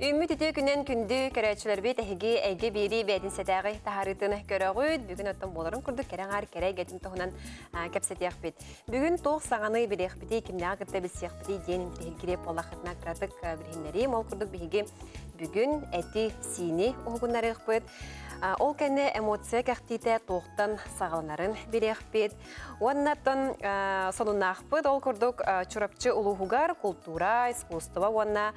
Үүммүт үтүө күнүнэн күндү көрөөччүлэрбит эһиги эйгэ биэрии бээтинсэтээҕи таһаарыытын көрөҕүт. Бүгүн оттон буоларын курдук кэрэ аҥаар кэрэ эйгэтин туһунан кэпсэтиэхпит. Бүгүн туох саҥаны билиэхпитий, кимнээҕи кытта билсиэхпитий диэн интириэһиргириэп буоллаххытына кыратык билиһиннэриим. Ол курдук биһиги бүгүн эти-сиини уһугуннарыахпыт. Ол кэннэ эмоция кэхтиитэ туохтан саҕаланарын билиэхпит. Уоннаттан сонуннаахпыт ол курдук Чурапчы улууһугар култуура, искусство уонна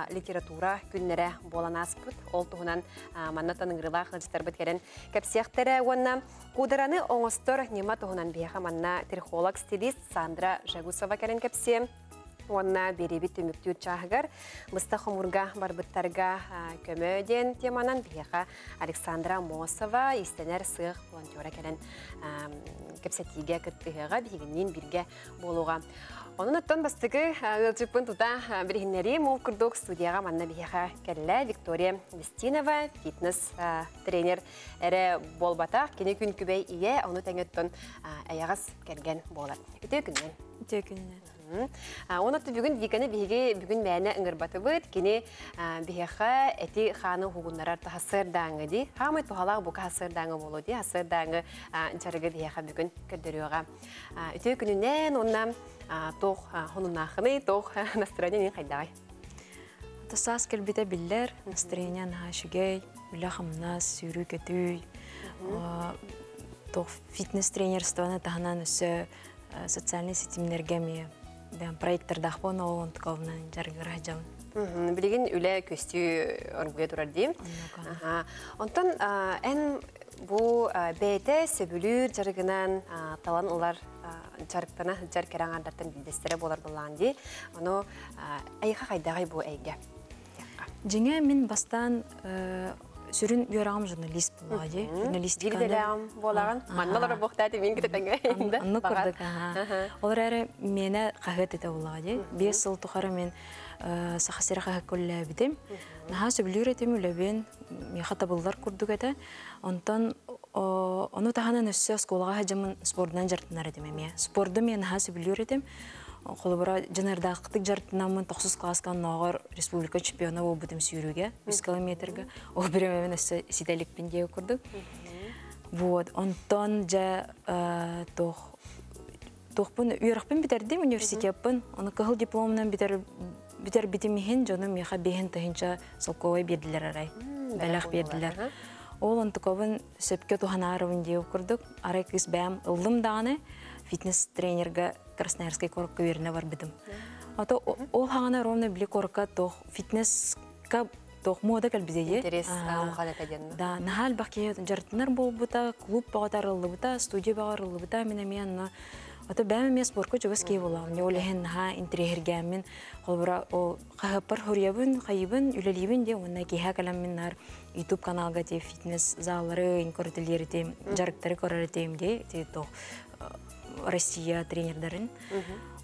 литература күннэрэ буолан ааспыт. Ол туһунан манна ыҥырыылаах ыалдьыттарбыт кэлэн кэпсиэхтэрэ уонна куудараны оҥостор ньыма туһунан биһиэхэ манна трихолог-стилист Сандра Жагусова кэлэн кэпсиэ. Уонна биэриибит түмүктүүр чааһыгар быстах хомуурга барбыттарга көмө диэн теманан биһиэхэ Александра Аммосова иистэнэр сыах волонтера кэлэн кэпсэтиигэ кыттыһыаҕа, биһигинниин бииргэ буолуоҕа. Онон оттон бастакы ыалдьыппын тута билиһиннэриим. Ол курдук студияҕа манна биһиэхэ кэллэ Виктория Вестинова, фитнес-тренер эрэ буолбатах, кини күн күбэй ийэ, ону тэҥэ оттон эйэҕэс кэргэн буолар. Үтүө күнүнэн. Үтүө күнүнэн. Онон бүгүн Виканы биһиги бүгүн мээнэ ыҥырбатыбыт. Кини биһиэхэ эти хааны уһугуннарар хассыардааҥы дии. Хаамай туһалаах бука хассыардааҥы буолуо дии. Хассыардааҥы дьарыгы биһиэхэ бүгүн көрдөрүөҕэ. Үтүө күнүнэн уонна туох хонуннаахыный, туох настроение хайдаҕай? Саас кэлбитэ биллэр, настроение наһаа үчүгэй, үлэ-хамнас, сүүрүү-көтүү, туох фитнес-тренерствоны таһынан өссө социальнай ситимнэргэ эмиэ проектордаахпын ол онтуковунан дьарыгыра сылдьабын. Билигин үлэ көстүү оргуйа турар дии. Онтон эн бу бэйэтэ сөбүлүүр дьарыгынан талан ылар дьарыктана сылдьар кэрэ аҥаардартан биирдэстэрэ буолар буоллаҕын дии. Ону эйиэхэ хайдаҕый бу эйгэ? Дьиҥэ мин бастаан сүрүн үөрэҕим журналист буоллаҕа дии. Журналистиканы. Биир буолаҕын. Манна олорор буохтааты мин кытатаҥа. Оннук курдук. Ол эрээри миэнэ хаһыат этэ буоллаҕа дии. 5 сыл тухары мин Саха сирэ хаһыакка үлэлээбитим. Наһаа сөбүлүүр этим үлэбин, миэхэ табыллар курдук этэ. Онтон ону таһынан өссө оскуолаҕа сылдьаммын спордунан дьарыктанар этим эмиэ. Спорду мен наһаа сөбүлүүр этим. Холобура, дьаныардаахтык дьарыктанаммын тохсус кылааска оннооҕор республика чемпиона буолбутум сүүрүүгэ, үс километрга. Ол бириэмэбин өссө ситэ иликпин диэбит курдук. Вот, онтон дьэ туох туохпун үөрэхпин бүтэрдим университеппын. Ону кыһыл дипломунан бүтэр бүтэрбитим иһин дьонум миэхэ 5000 солкуобай биэрдилэр арай. Бэлэх биэрдилэр. Ол онтукабын сөпкө туһанаарыбын диэбит курдук, арай кыыс бэйэм ыллым даҕаны фитнес-тренергэ Красноярскай куоракка үөрэнэ барбытым. Ото ол хаҥана ровно били куоракка туох фитнеска туох муода кэлбитэ дии. Интерес улахан этэ диэн. Да, наһаа элбэх киһи дьарыктанар буолбута, клуб бөҕөтө арыллыбыта, студия бөҕө арыллыбыта, мин эмиэ онно Ото бэйэм эмиэ спорка чугас киһи буолаҕым. Ол иһин наһаа интэриэһиргээммин, холобура, ол хаһыаппар хоруйабын, хайыыбын, үлэлиибин диye уонна киэһэ кэлэммин наар YouTube каналга ти фитнес заллары көрөтөлиэр этим, дьарыктары көрөр этим дии, ти туох Россия тренердарын.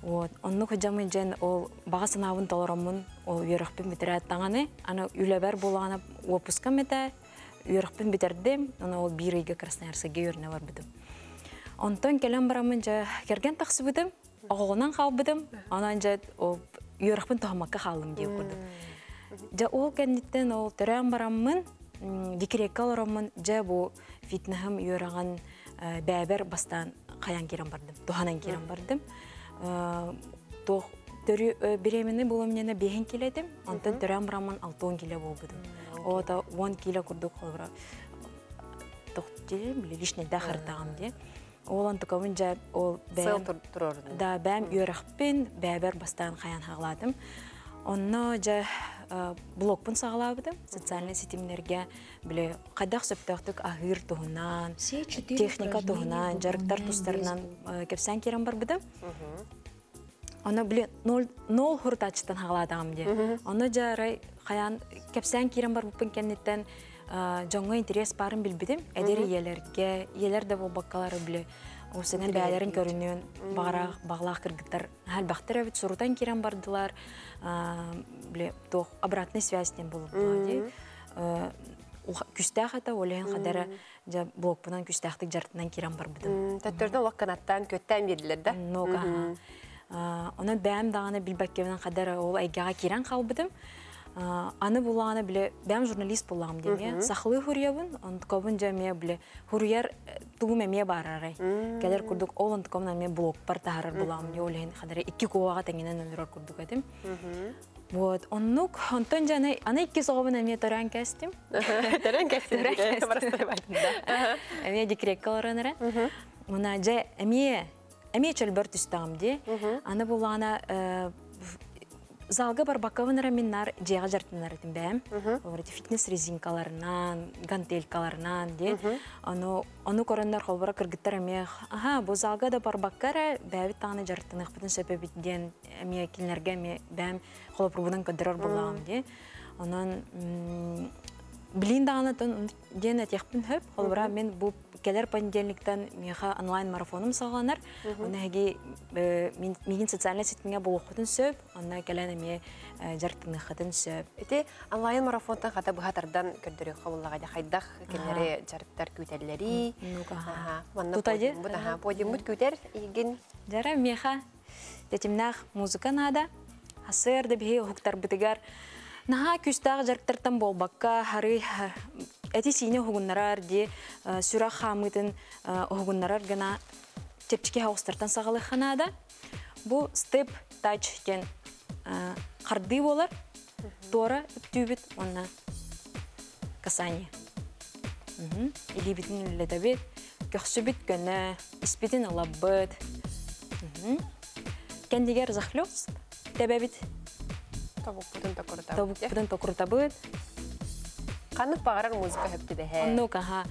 Вот. Оннук хыдьамын дьэн ол баҕа санаабын толороммун, ол үөрэхпин бүтэрээт даҕаны, аны үлэбэр буолаҕына уоппускам этэ, үөрэхпин бүтэрдим, аны ол биир ыйга Красноярскайга үөрэнэ барбытым. Онтон кэлэн бараммын дьэ кэргэн тахсыбытым, оҕоҕунан хаалбытым, онон дьэ ол үөрэхпин туһаммакка хааллым диэн курдук. Дьэ ол кэнниттэн ол төрөөн бараммын, декреккэ олороммун, дьэ бу фитнеһым үөрэҕин бэйэбэр бастаан хайан киирэн бардым, туһанан киирэн бардым. Туох төрү беременный буолуом иннинэ биэһин кило этим, онтон төрөөн бараммын 60 кило буолбутум. Ота 10 кило курдук холобура тохтим, лишнийда хартаҕым дии. Ол онтукабын дьэ ол бэйэм да бэйэм үөрэхпин бэйэбэр бастаан хайан хаҕалаатым. Онно дьэ блогпун саҕалаабытым социальнай ситимнэргэ били хайдах сөптөөхтүк аһыыр туһунан, техника туһунан, дьарыктар тустарынан кэпсээн киирэн барбытым. Оно били нол хурутааччыттан хаҕалаатаҕым дии. Ону дьэ арай хайаан кэпсээн киирэн барбыппын кэнниттэн дьоҥҥо интерес баарын билбитим. Эдэр ийэлэргэ, ийэлэр да буолбаккалар били уусанан бэйэлэрин көрүнүөн баҕарах баҕалаах кыргыттар элбэхтэр эбит сурутан киирэн бардылар. Били туох обратная связь диэн буолуохтаах дии. Күстээх этэ, ол иһин хадара дьэ блокпунан күстээхтик дьарыктанан киирэн барбытым. Төттөрүнэн олох канаттаан күөттээн биэрдилэр да? Много. Онон бэйэм даҕаны билбэккэбинэн хадара ол эйгэҕэ киирэн хаалбытым. Аны булаана биле бэм журналист булаам диэме. Сахалыы хуруйабын, онтукобун дьэ эмиэ биле хуруйар тугум эмиэ баарарай. Кэлэр курдук ол онтукобун эмиэ блогпар таһарар булаам дии, ол иһин хадары икки куоҕа тэҥинэн өлөрөр курдук этим. Вот, оннук, онтон дьэ аны, аны иккис оҕобун эмиэ төрөөн кэстим. Төрөөн кэстим. Төрөөн кэстим. Эмиэ декретка олорон эрэ. Мына дьэ эмиэ эмиэ чөлбөр түстэҕим дии. Аны булаана залга барбаккабын эрэ мин наар дьиэҕэ дьартынар этим бэйэм. Олор фитнес резинкаларынан, гантелькаларынан дии. Ону ону көрөннөр холбора кыргыттар эмиэ аха бу залга да барбакка эрэ бэйэбит даҕаны дьарыктаныахпытын сөп эбит диэн эмиэ кинилэргэ эмиэ бэйэм холобурбунан көрдөрөр буоллаҕым дии. Онон билин даҕаны диэн этиэхпин сөп. Холобура мен бу кэлэр понедельниктан миэхэ онлайн марафоным саҕаланар. Онно эһиги миигин социальнай ситимҥэ булуоххутун сөп, онно кэлэн эмиэ дьарыктаныаххытын сөп. Ити онлайн марафонтан хата быһа тардан көрдөрүөххэ буллаҕа дьэ хайдах кинилэри дьарыктар күүтэллэрий. Манна подиуммут, аха, подиуммут күүтэр игин. Дьара миэхэ тэтимнээх музыка наада. Сарсыарда биһи уһуктарбытыгар наһаа күүстээх дьарыктартан буолбакка, харый эти-сиини уһугуннарар дии, сүрэх хаамыытын уһугуннарар гына чэпчэки хаустартан саҕалыахха наада. Бу степ тач диэн хардыы буолар. Туора үктүүбүт уонна касание. Илиибитин үллэтэбит, көхсүбүт көнө, испитин ылабыт. Кэннигэр захлёст тэбэбит. Тобукпутун токурутабыт. Тобукпутун токурутабыт. Ханнык баҕарар музыка хөп түбэһэ. Оннук, аха.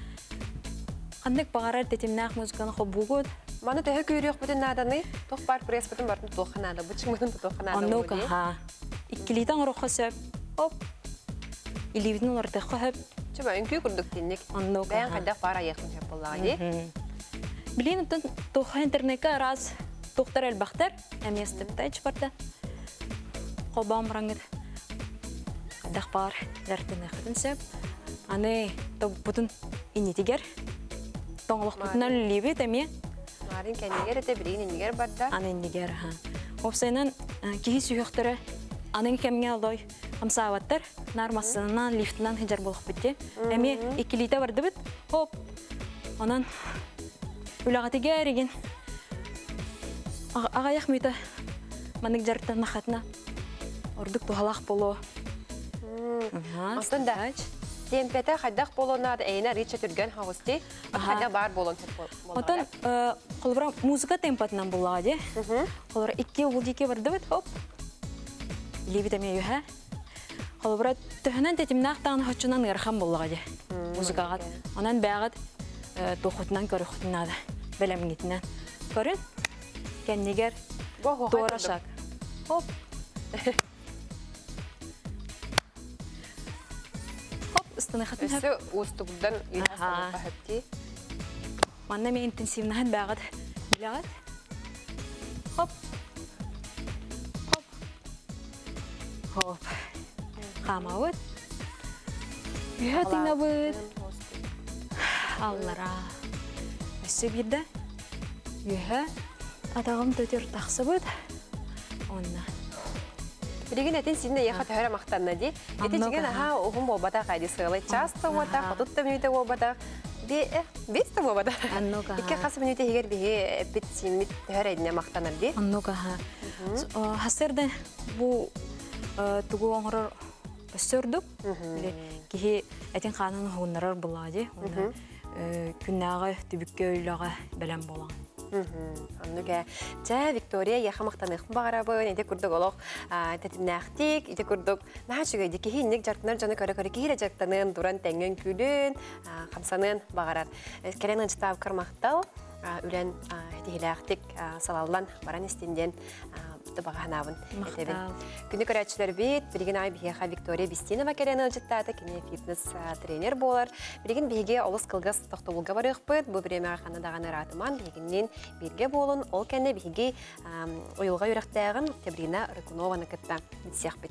Ханнык баҕарар тэтимнээх музыканы холбуугут. Маны төһө күүрүөхпүтүн нааданый? Туох баар пресспытын бартын тутуохха наада, бычыҥмытын тутуохха наада. Оннук, аха. Иккилиитэ оҥоруохха сөп. Оп. Илиибитин олордоххо сөп. Чуба, үҥкүү курдук тинник. Оннук. Бэйэҥ хайдах баар айыаххын сөп буоллаҕа дии. Билин оттон туохха интернекка араас туохтар элбэхтэр. Эмиэ стептач барда. Холбоон бараҥҥыт хайдах баар дьарыктаныаххытын сөп. Аны тобукпутун иннитигэр тоҥолохпутунан үлэлиибит эмиэ. Марын кэннигэр этэ, билигин иннигэр барда. Аны иннигэр, аха. Уопсайынан киһи сүһүөхтэрэ аныгы кэмҥэ олой хамсаабаттар. Наар массыынанан, лифтынан сылдьар буолуохпут дии. Эмиэ иккилиитэ бардыбыт. Хоп. Онон үлэҕитигэр игин аҕайах мүтэ маннык дьарыктаннаххытына ордук туһалаах буолуо. Онтон да темпэтэ хайдах буолуон наада эйинэ арыыча түргэн хаҕыс дии. Хайдах баар буолуон сөп. Онтон холобура музыка темпатынан буллаҕа дии. Холобура икки угул диэки бардыбыт, хоп. Илиибит эмиэ үһэ. Холобура төһөнөн тэтимнээх даҕаны хоччунан ыарахан буоллаҕа дии музыкаҕа. Онон бэйэҕит туоххутунан көрүөххүтүн наада. Бэлэмҥитинэн. Көрүн. Кэннигэр туора шаг. Хоп. Хоп, ыстыныхатын Өссө уустугурдан үөһэ дии. Манна мен интенсивнаһын бэҕит билэҕит. Хоп. Хоп. Хоп. Хаамабыт. Үһэ тыынабыт. Аллара. Өссө биирдэ. Үһэ. Атаҕым төтөр тахсыбыт. Онна. Билигин этин синне яха төһөрө махтанна ди. Ити чиген аха уһун буолбатах хайди сыалай час та уотах, отут та мүнүүтэ буолбатах. Би бис та буолбатах. Икки хас мүнүүтэ хигер биһи эппит симмит төһөрө эдине махтанар ди. Оннук аха. Хасырда бу тугу оҥорор өссөрдүк. Киһи этин хаанын уһуннарар булаа ди. Күннээҕи түбүккэ үлэҕэ бэлэм буолаҕын. Оннук ээ. Чэ, Виктория, яха махтаныахпын баҕарабын. Ити курдук олох тэтимнээхтик, ити курдук наһаа үчүгэй киһи инник дьарыктанар дьону көрө-көрө киһи эрэ дьарыктаныан, туран тэҥҥэн күлүн, хамсаныан баҕарар. Кэлэн ыалдьыттаабыккар махтал, үлэн тиһилээхтик салаллан баран истин диэн баҕаһанаабын этэбин. Күнү көрөөччүлэрбит, билигин аай биһиэхэ Виктория Бестинова кэлэн ыалдьыттаата, кини фитнес-тренер буолар. Билигин биһиги олус кылгас тохтобулга барыахпыт, бу бириэмэҕэ ханна даҕаны ыраатыман, биһигинниин бииргэ буолун, ол кэннэ биһиги уйулҕа үөрэхтээҕин Октябрина Рыкунованы кытта билсиэхпит.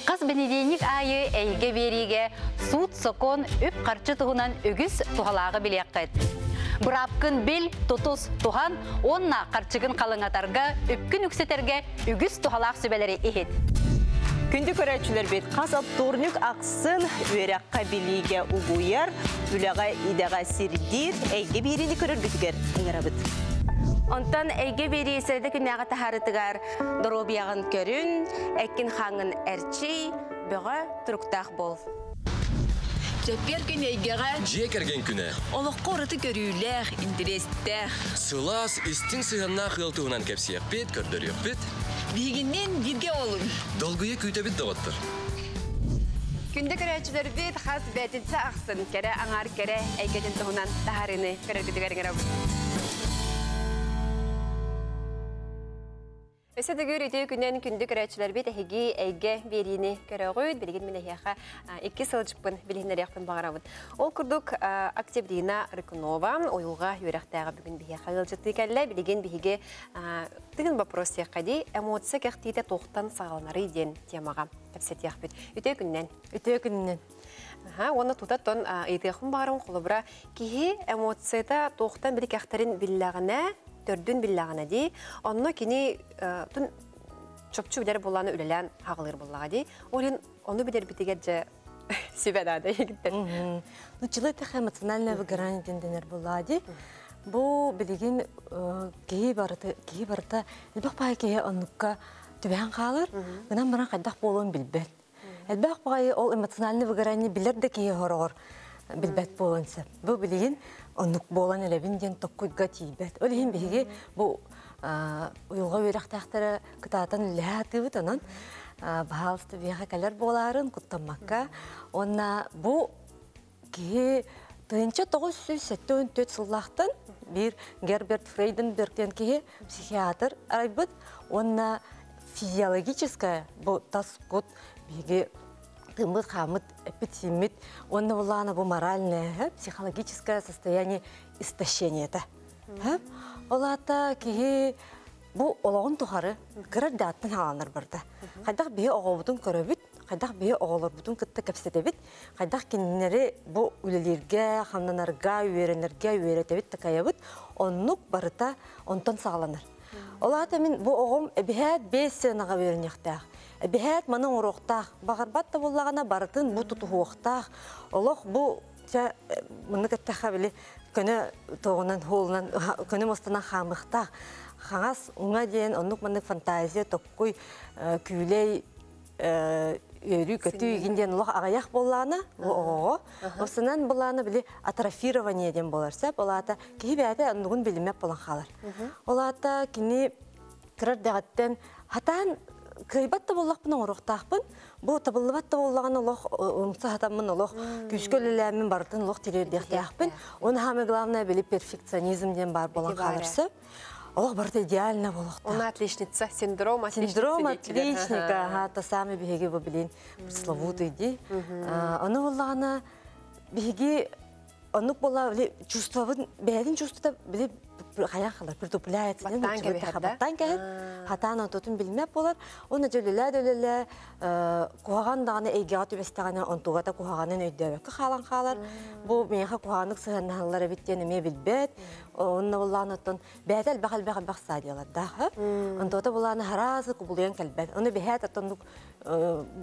Хас бэнидиэнньик аайы эйгэ биэриигэ суут-сокуон, үп-харчы туһунан үгүс туһалааҕы билиэххит. Быраапкын бил, тутус, туһан уонна харчыгын халыҥатарга, үпкүн үксэтэргэ үгүс туһалаах сүбэлэри иһит. Күндү көрөөччүлэрбит, хас вторник ахсын үөрэххэ билиигэ угуйар, үлэҕэ идэҕэ сирдиир эйгэ биэриини көрөргүтүгэр ыҥырабыт. Онтон эйгэ биэрии сэрэдэ күннээҕи таһаарытыгар доруобуйаҕын көрүн, эккин-хааҥҥын эрчий, бөҕө туруктаах буол. Чэппиэр күн эйгэҕэ Дьиэ кэргэн күнэ. Олоххо ураты көрүүлээх, интэриэстээх. Сылаас, истиҥ сыһыаннаах ыал туһунан кэпсиэхпит, көрдөрүөхпүт. Биһигинниин бииргэ буолуҥ. Долгуйа күүтэбит доҕоттор. Күндү көрөөччүлэрбит, хас бээтинсэ ахсын кэрэ аҥаар кэрэ эйгэтин туһунан таһаарыыны көрөргүтүгэр ыҥырабыт. Өссө төгүл үтүө күнүнэн күндү көрөөччүлэрбит, эһиги эйгэ биэриини көрөҕүт. Билигин мин эһиэхэ икки сылдьыппын билиһиннэриэхпин баҕарабын. Ол курдук Октябрина Рыкунова уйулҕа үөрэхтээҕэ бүгүн биһиэхэ ыалдьыттыы кэллэ. Билигин биһиги тыын вопрос диэххэ дии, эмоция кэхтиитэ туохтан саҕаланарый диэн темаҕа кэпсэтиэхпит. Үтүө күнүнэн. Үтүө күнүнэн. Уонна тута тон ыйытыахпын баҕарабын, холобура, киһи эмоцията туохтан били кэхтэрин биллэҕинэ, төрдүн биллэҕинэ дии, онно кини тун чопчу билэр буоллаҕына үлэлээн хаҕылыыр буоллаҕа дии. Ол иһин ону билэрбитигэр дьэ сүбэ наада эйигиттэн. Ну, человек эмоциональное выгорание диэн дэнэр буоллаҕа дии. Бу билигин киһи барыта киһи барыта элбэх баҕайы киһи оннукка түбэһэн хаалар, гынан баран хайдах буолуон билбэт. Элбэх баҕайы ол эмоциональное выгорание билэр да киһи хороҕор билбэт буолуон сөп. Бу билигин оннук буолан эрэбин диэн токкуйга тиийбэт. Ол иһин биһиги бу уйулҕа үөрэхтээхтэрэ кытаатан үлэлэһэ сатыыбыт, онон баһаалыста биһиэхэ кэлэр буолаарын куттаммакка. Уонна бу киһи 1974 сыллаахтан биир Герберт Фрейденберг диэн киһи психиатр арайбыт уонна физиологическая бу тас кут биһиги тыыммыт хааммыт эппит-сииммит уонна булаана бу моральное, психологическое состояние истощениета. Ол аата киһи бу олоҕун тухары кыра эрдэҕиттэн хааланар барда. Хайдах биһи оҕобутун көрөбүт, хайдах биһи оҕолорбутун кытта кэпсэтэбит, хайдах кинилэри бу үлэлииргэ, хамнанарга, үөрэнэргэ үөрэтэбит, такайабыт, оннук барыта онтон саҕаланар. Ол аата мин бу оҕом эбиһээт 5 сыанаҕа үөрэниэхтээх. Эбиһээт маны оҥоруохтаах. Баҕарбат да буоллаҕына барытын бу тутуһуохтаах. Олох бу чэ муннук эттэххэ били көнө туоҕунан хуолунан көнө муостанан хаамыахтаах. Хаҥас уҥа диэн оннук маннык фантазия, токкуй, күүлэй, үөрүү көтүү игин диэн олох аҕыйах буоллаҕына бу оҕоҕо осунан булаана били атрофирование диэн буолар сөп. Ол аата киһи бэйэтэ оннугун билиммэт буолан хаалар. Ол аата кини кыра эрдэҕиттэн хатаан кыайбат да буоллахпын оҥоруохтаахпын, бу табыллыбат да буоллаҕына олох умса хатаммын олох күүскэ үлэлээммин барытын олох тириэрдиэхтээхпин. Уонна самое главное били перфекционизм диэн баар буолан хаалар сөп. Олох барыта идеально буолуохтаах. Она отличница, синдром отличницы. Синдром отличника, ага, то самый биһиги бу билин пресловутый дии. Ону буоллаҕына биһиги оннук буолла били чувствобын бэйэтин чувствота били хайаан халар притупляется. Баттаан кэбиһэр да? Баттаан кэһэр, хатаан онтутун билмэт буолар. Уонна дьөлүлээ дөлүлээ куһаҕан даҕаны эйгэҕэ түбэстэҕинэ онтугата куһаҕанын өйдөөбөккө хаалан хаалар. Бу миэхэ куһаҕаннык сыһыаннаһаллар эбит диэн эмиэ билбэт. Онно буоллаҕына оттон бэйэтэ элбэх элбэх элбэх стадиялардаах. Онтуота булааны хараасы кубулуйан кэлбэт. Ону биһээт оттоннук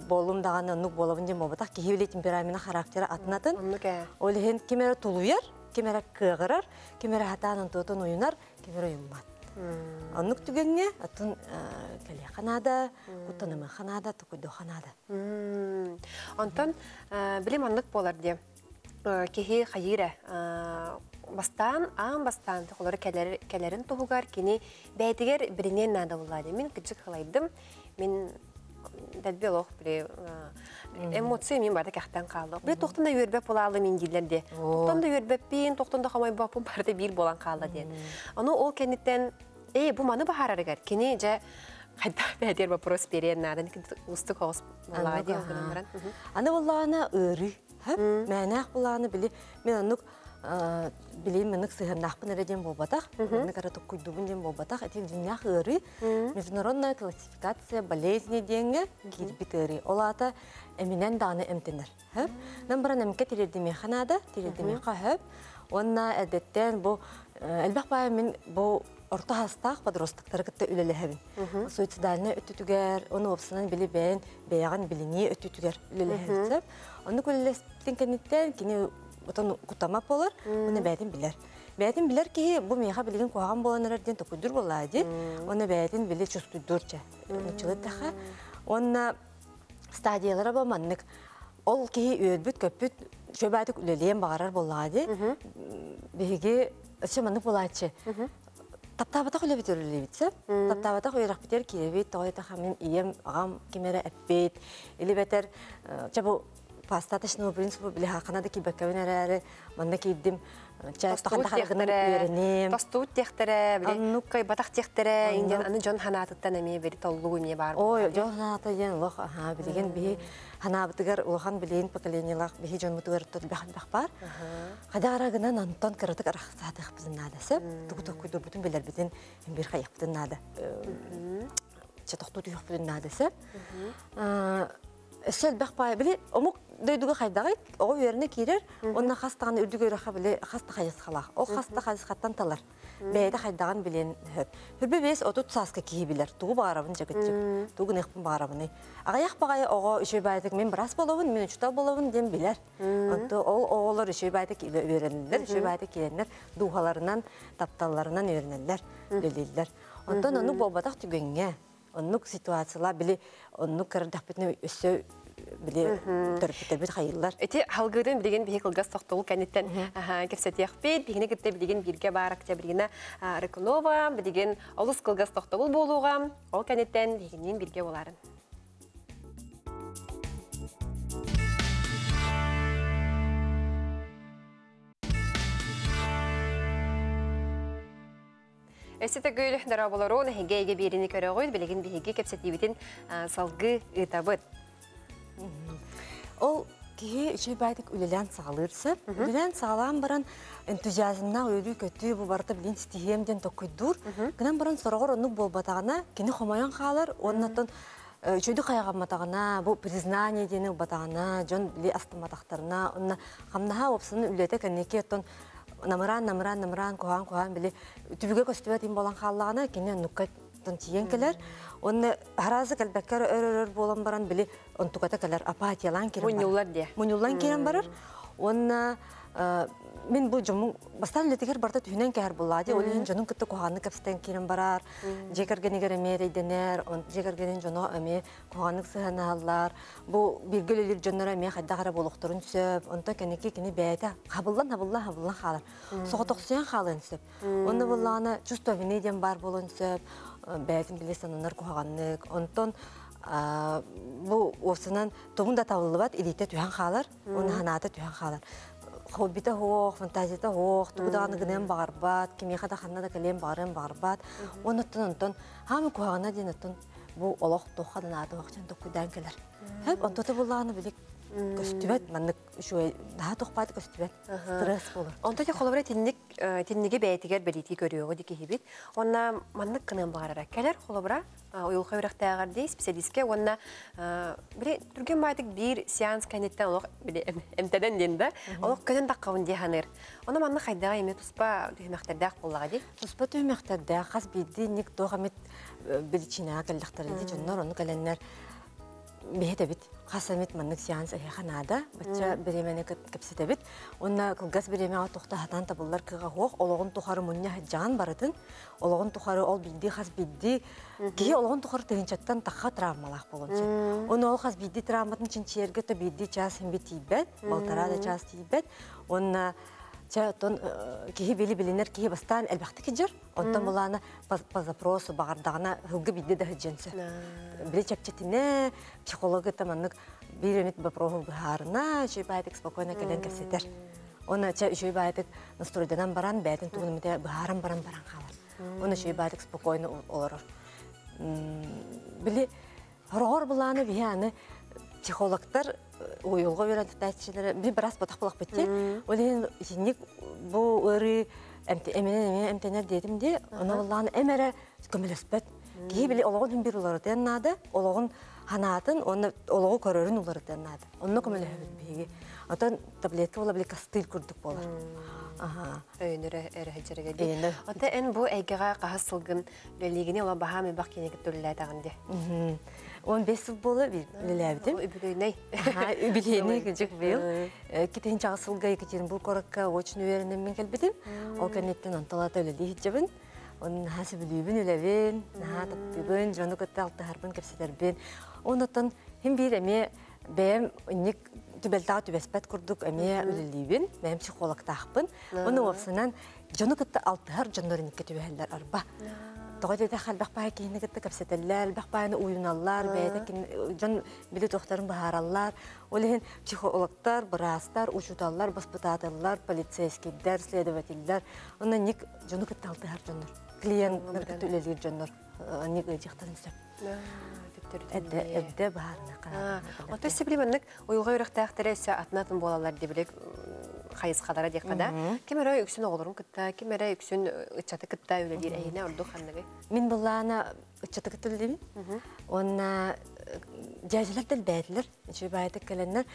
буоллум даҕаны оннук буолабын диэн буолбатах. Киһи били темперамента характера атын-атын. Оннук ээ. Ол иһин ким эрэ тулуйар, ким эрэ кыаҕырар, ким эрэ хатаан онтуотун уйунар, ким эрэ уйуммат. Оннук түгэҥҥэ оттон кэлиэххэ наада, куттанымыахха наада, токуйдуохха наада. Онтон били маннык буолар диэ. Киһи хайыыр ээ бастаан, аан бастаан холору кэлэрин туһугар кини бэйэтигэр билиниэн наада буоллаа дии. Мин кырдьык халайдым, мин дэлби олох били эмоция мин барыта кэхтэн хаалла. Били туохтан да үөрбэт буолаалы мин дииллэр дии. Туохтан да үөрбэппин, туохтан да хомойбоппун барыта биир буолан хаалла диэн. Ону ол кэнниттэн ээ бу маны баһаарарыгар кини дьэ хайдах бэйэтигэр вопрос биэриэн наада уустук соҕус буоллаҕа дии ол гынан баран. Аны буоллаҕына ыарыы. Мээнээх булааны били мин оннук били маннык сыһыаннаахпын эрэ диэн буолбатах, маннык эрэ токкуйдуубун диэн буолбатах. Ити дьиҥнээх ыарыы международная классификация болезней диэҥҥэ киирбит ыарыы. Ол аата эминэн даҕаны эмтэнэр. Нам баран эмкэ тириэрдимиэхэ наада, тириэрдимиэхэ сөп. Уонна эрдэттэн бу элбэх баай мин бу орто хастаах подростоктары кытта үлэлэһэбин. Суицидальнай өттүтүгэр, оны уопсанан били бэйэн бэйэҕин билинии өттүтүгэр үлэлэһэбин. Оннук үлэлэспитин кэнниттэн кини отон кутама болар, оны бэйэтин билэр. Бэйэтин билэр киһи бу миэхэ билигин куһаҕан буолан эрэр диэн токуйдур буоллаа дии. Оны бэйэтин били чустуйдур чэ. Нуччалыттаха. Онна стадиялара бу маннык. Ол киһи үөрбүт-көппүт чөбөтүк үлэлиэн баҕарар буоллаҕа дии. Биһиги өссө маннык буолааччы. Таптаабатах үлэбит үлэлиибит сөп. Таптаабатах үөрэхпитигэр киирэбит, тоҕо диэтэххэ мин ийэм, аҕам ким эрэ эппит, или бэтэр чэ бу по остаточному принципу били хаахына да киирбэккэбин эрээри манна киирдим чэ тостубут тостубут диэхтэрэ били кыайбатах диэхтэрэ индиан аны дьон ханаатыттан эмиэ били толлуу эмиэ баар ой дьон ханаата диэн олох аха билигин биһи ханаабытыгар улахан билигин поколениелаах биһи дьоммутугар элбэх элбэх баар хадара гынан онтон кыратык арахсаатыахпытын наада сөп тугу токкуйдурбутун билэрбитин бир хайахпытын наада чэ тохтуу түһүөхпүтүн наада сөп Өссө элбэх баай били омук дойдуга хайдаҕый оҕо үөрэнэ киирэр уонна хас даҕаны үрдүк үөрэххэ били хас да хайысхалаах. Ол хас да хайысхаттан талар. Бэйэтэ хайдаҕын билиэн сөп. Хүрбэ 5-30 сааска киһи билэр. Тугу баҕарабын дьэгиччик. Тугу гыныахпын баҕарабыный. Аҕыйах баҕайы оҕо үчүгэй баайытык мин быраас буолабын, мин учуутал буолабын диэн билэр. Онто ол оҕолор үчүгэй баайытык үөрэнэллэр, үчүгэй баайытык киирэннэр дууһаларынан, тапталларынан үөрэнэллэр, үлэлииллэр. Онтон ону буолбатах түгэҥҥэ оннук ситуациялар били оннук көрдөхпүтүнэ өссө били төрөппүттэрбит хайыллар. Ити халгыытын билигин биһи кылгас тохтобул кэнниттэн кэпсэтиэхпит. Биһини кытта билигин бииргэ баар Октябрина Рыкунова билигин олус кылгас тохтобул буолуоҕа. Ол кэнниттэн биһигинниин бииргэ буоларын. Өссө төгүл дорооболорун эһиги эйгэ биэрини көрөҕүт, билигин биһиги кэпсэтиибитин салгыы ыытабыт. Ол киһи үчүгэй баайдык үлэлээн саҕалыыр сөп. Үлэлээн саҕалаан баран энтузиазмнаах үөрүү-көтүү бу барыта билин ситиһиэм диэн токкуйдуур. Гынан баран сороҕор оннук буолбатаҕына кини хомойон хаалар уонна оттон үчүгэйдик хайҕамматаҕына, бу признание диэни ылбатаҕына, дьон били астымматахтарына, онно хамнаһа уопсанын үлэтэ кэнники оттон намыраан намыраан намыраан куһаан куһаан били түбүгэ көстүбэт им буолан хааллаҕына кини оннукка тиийэн кэлэр уонна араазы кэлбэккэ өр өр буолан баран били онтуката кэлэр апатиялаан киирэн мунньуллар диэ мунньуллан киирэн барар уонна мин бу дьоммун бастаан үлэтигэр барыта түһүнэн кэһэр буоллаа дии ол иһин дьонун кытта куһаҕаннык кэпсэтэн киирэн барар дьиэ кэргэнигэр эмиэ эрэйдэнэр дьиэ кэргэнин дьоно эмиэ куһаҕаннык сыһыанаһаллар Бу бииргэ үлэлиир дьонноро эмиэ хайдах эрэ буолуохтарын сөп. Онтон кэнники кини бэйэтэ хабыллан хабыллан хабыллан хаалар. Соҕотохсуйан хаалыан сөп. Онно буоллаҕына чувство вины диэн баар буолуон сөп. Бэйэтин били сананар куһаҕаннык. Онтон бу уопсанан тугун да табыллыбат илиитэ түһэн хаалар. Уонна санаата түһэн хаалар. Хоббита суох, фантазията суох, тугу даҕаны гыныан баҕарбат, кимиэхэ да ханна да кэлиэн баҕарыан баҕарбат. Уонна оттон онтон хаамы куһаҕана диэн оттон бу олох туохха да наада суох дьон токкуйдаан кэлэр. Хөп онтото буллаҕына били көстүбэт маннык үчүгэй наһаа тохпаат көстүбэт стресс болор. Онто те холобура тинник тинниги бэйэтигэр бэлиэтии көрүөҕү ди киһибит. Онна маннык кыныан баҕарара. Кэлэр холобура уйулҕа үрэхтээҕэр дии специалистке уонна били түргэн баайтык биир сеанс кэнниттэн олох били эмтэнэн диэн да олох көнөн таххабын дии саныыр. Ону манна хайдаҕа эмиэ туспа түһүмэхтэрдээх буоллаҕа дии. Туспа түһүмэхтэрдээх хас биирдии ник туох эмит биличиинэҕэ кэллэхтэрэ дии дьоннор ону кэлэннэр биһитэбит хас эмит маннык сеанс эһиэхэ наада бачча бириэмэни кэпсэтэбит уонна кылгас бириэмэҕэ тохто сатаан табыллар кыаҕа суох олоҕун тухары мунньа сылдьаҕын барытын олоҕун тухары ол биирдии хас биирдии киһи олоҕун тухары тыһыынчаттан тахха травмалаах буолуон сөп уонна ол хас биирдии травматын чинчийэргэ то биирдии чаас син тиийбэт балтараа да чаас тиийбэт уонна чэ оттон киһи били билинэр киһи бастаан элбэхтик кыдьар Онтон булаана по запросу баҕардаҕына сылгы биирдэ да сылдьыан сөп. Били чэпчэтинэ, психолог это маннык биир эмит вопроһу быһаарына, үчүгэй баайдык спокойно кэлэн кэпсэтэр. Оны чэ үчүгэй баайдык настройданан баран, бэйэтин тугун эмитэ быһааран баран баран хаалар. Оны үчүгэй баайдык спокойно олорор. Били Хороҕор былааны биһи аны психологтар уйулҕа үөрэтээччилэрэ би бырас ботах булахпыт дии. Ол иһин итинник бу ыарыы эминэн эмиэ эмтэнэр диэтим дии. Ону былааны эм эрэ көмөлөспөт. Киһи били олоҕун иһин бир уларытыан наада, олоҕун ханаатын уонна олоҕу көрөрүн уларытыан наада. Онно көмөлөһөбүт биһиги. Оттон таблетка буола били кастыыр курдук буолар. Аха. Өйөнөрө эрэ ди. Ота эн бу эйгэҕэ хаһыс сылгын үлэлиигини ола баһаам элбэх кинигэ төллээтаҕын ди. 15 сыл буола үлэлээбитим. Үбүлүөйнэй. Үбүлүөйнэй кыдьык быйыл. Китин чаҕы сылга Екатеринбург куоракка очень үөрэнэммин кэлбитим. Ол кэнниттэн онтолата үлэлии сылдьабын. Онон наһаа сөбүлүүбүн үлэбин, наһаа таптыыбын, дьону кытта алтыһарбын, кэпсэтэрбин. Оннуттан хим биир эмиэ бэйэм инник түбэлтэҕэ түбэспэт курдук эмиэ үлэлиибин, бэйэм психологтаахпын. Уонна уопсанан дьону кытта алтыһар дьоннор инникке түбэһэллэр арба. Тоҕо диэтэххэ элбэх баай киһини кытта кэпсэтэллэр, элбэх баайны уйуналлар, бэйэтэ дьон били туохтарын быһаараллар. Ол иһин психологтар, быраастар, учууталлар, баспытааталлар, полицейскийдэр, следователлэр, онно ник дьону кытта алтыһар дьоннор, клиенттар кытта үлэлиир дьоннор ник ыйдьахтарын сөп. Эрдэ эрдэ баһаарына Ото сибили маннык уйулҕа үрэхтээхтэрэ өссө атын-атын буолаллар дибили хайысхалара диэххэ да. Ким эрэ үксүн оҕолорун кытта, ким эрэ үксүн ыччаты кытта үлэлиир эһине ордук ханныгый? Мин былаана ыччаты кытта үлэлиибин. Уонна дьээдьэлэр дэлбээтилэр, үчүгэй баайытык кэлэннэр.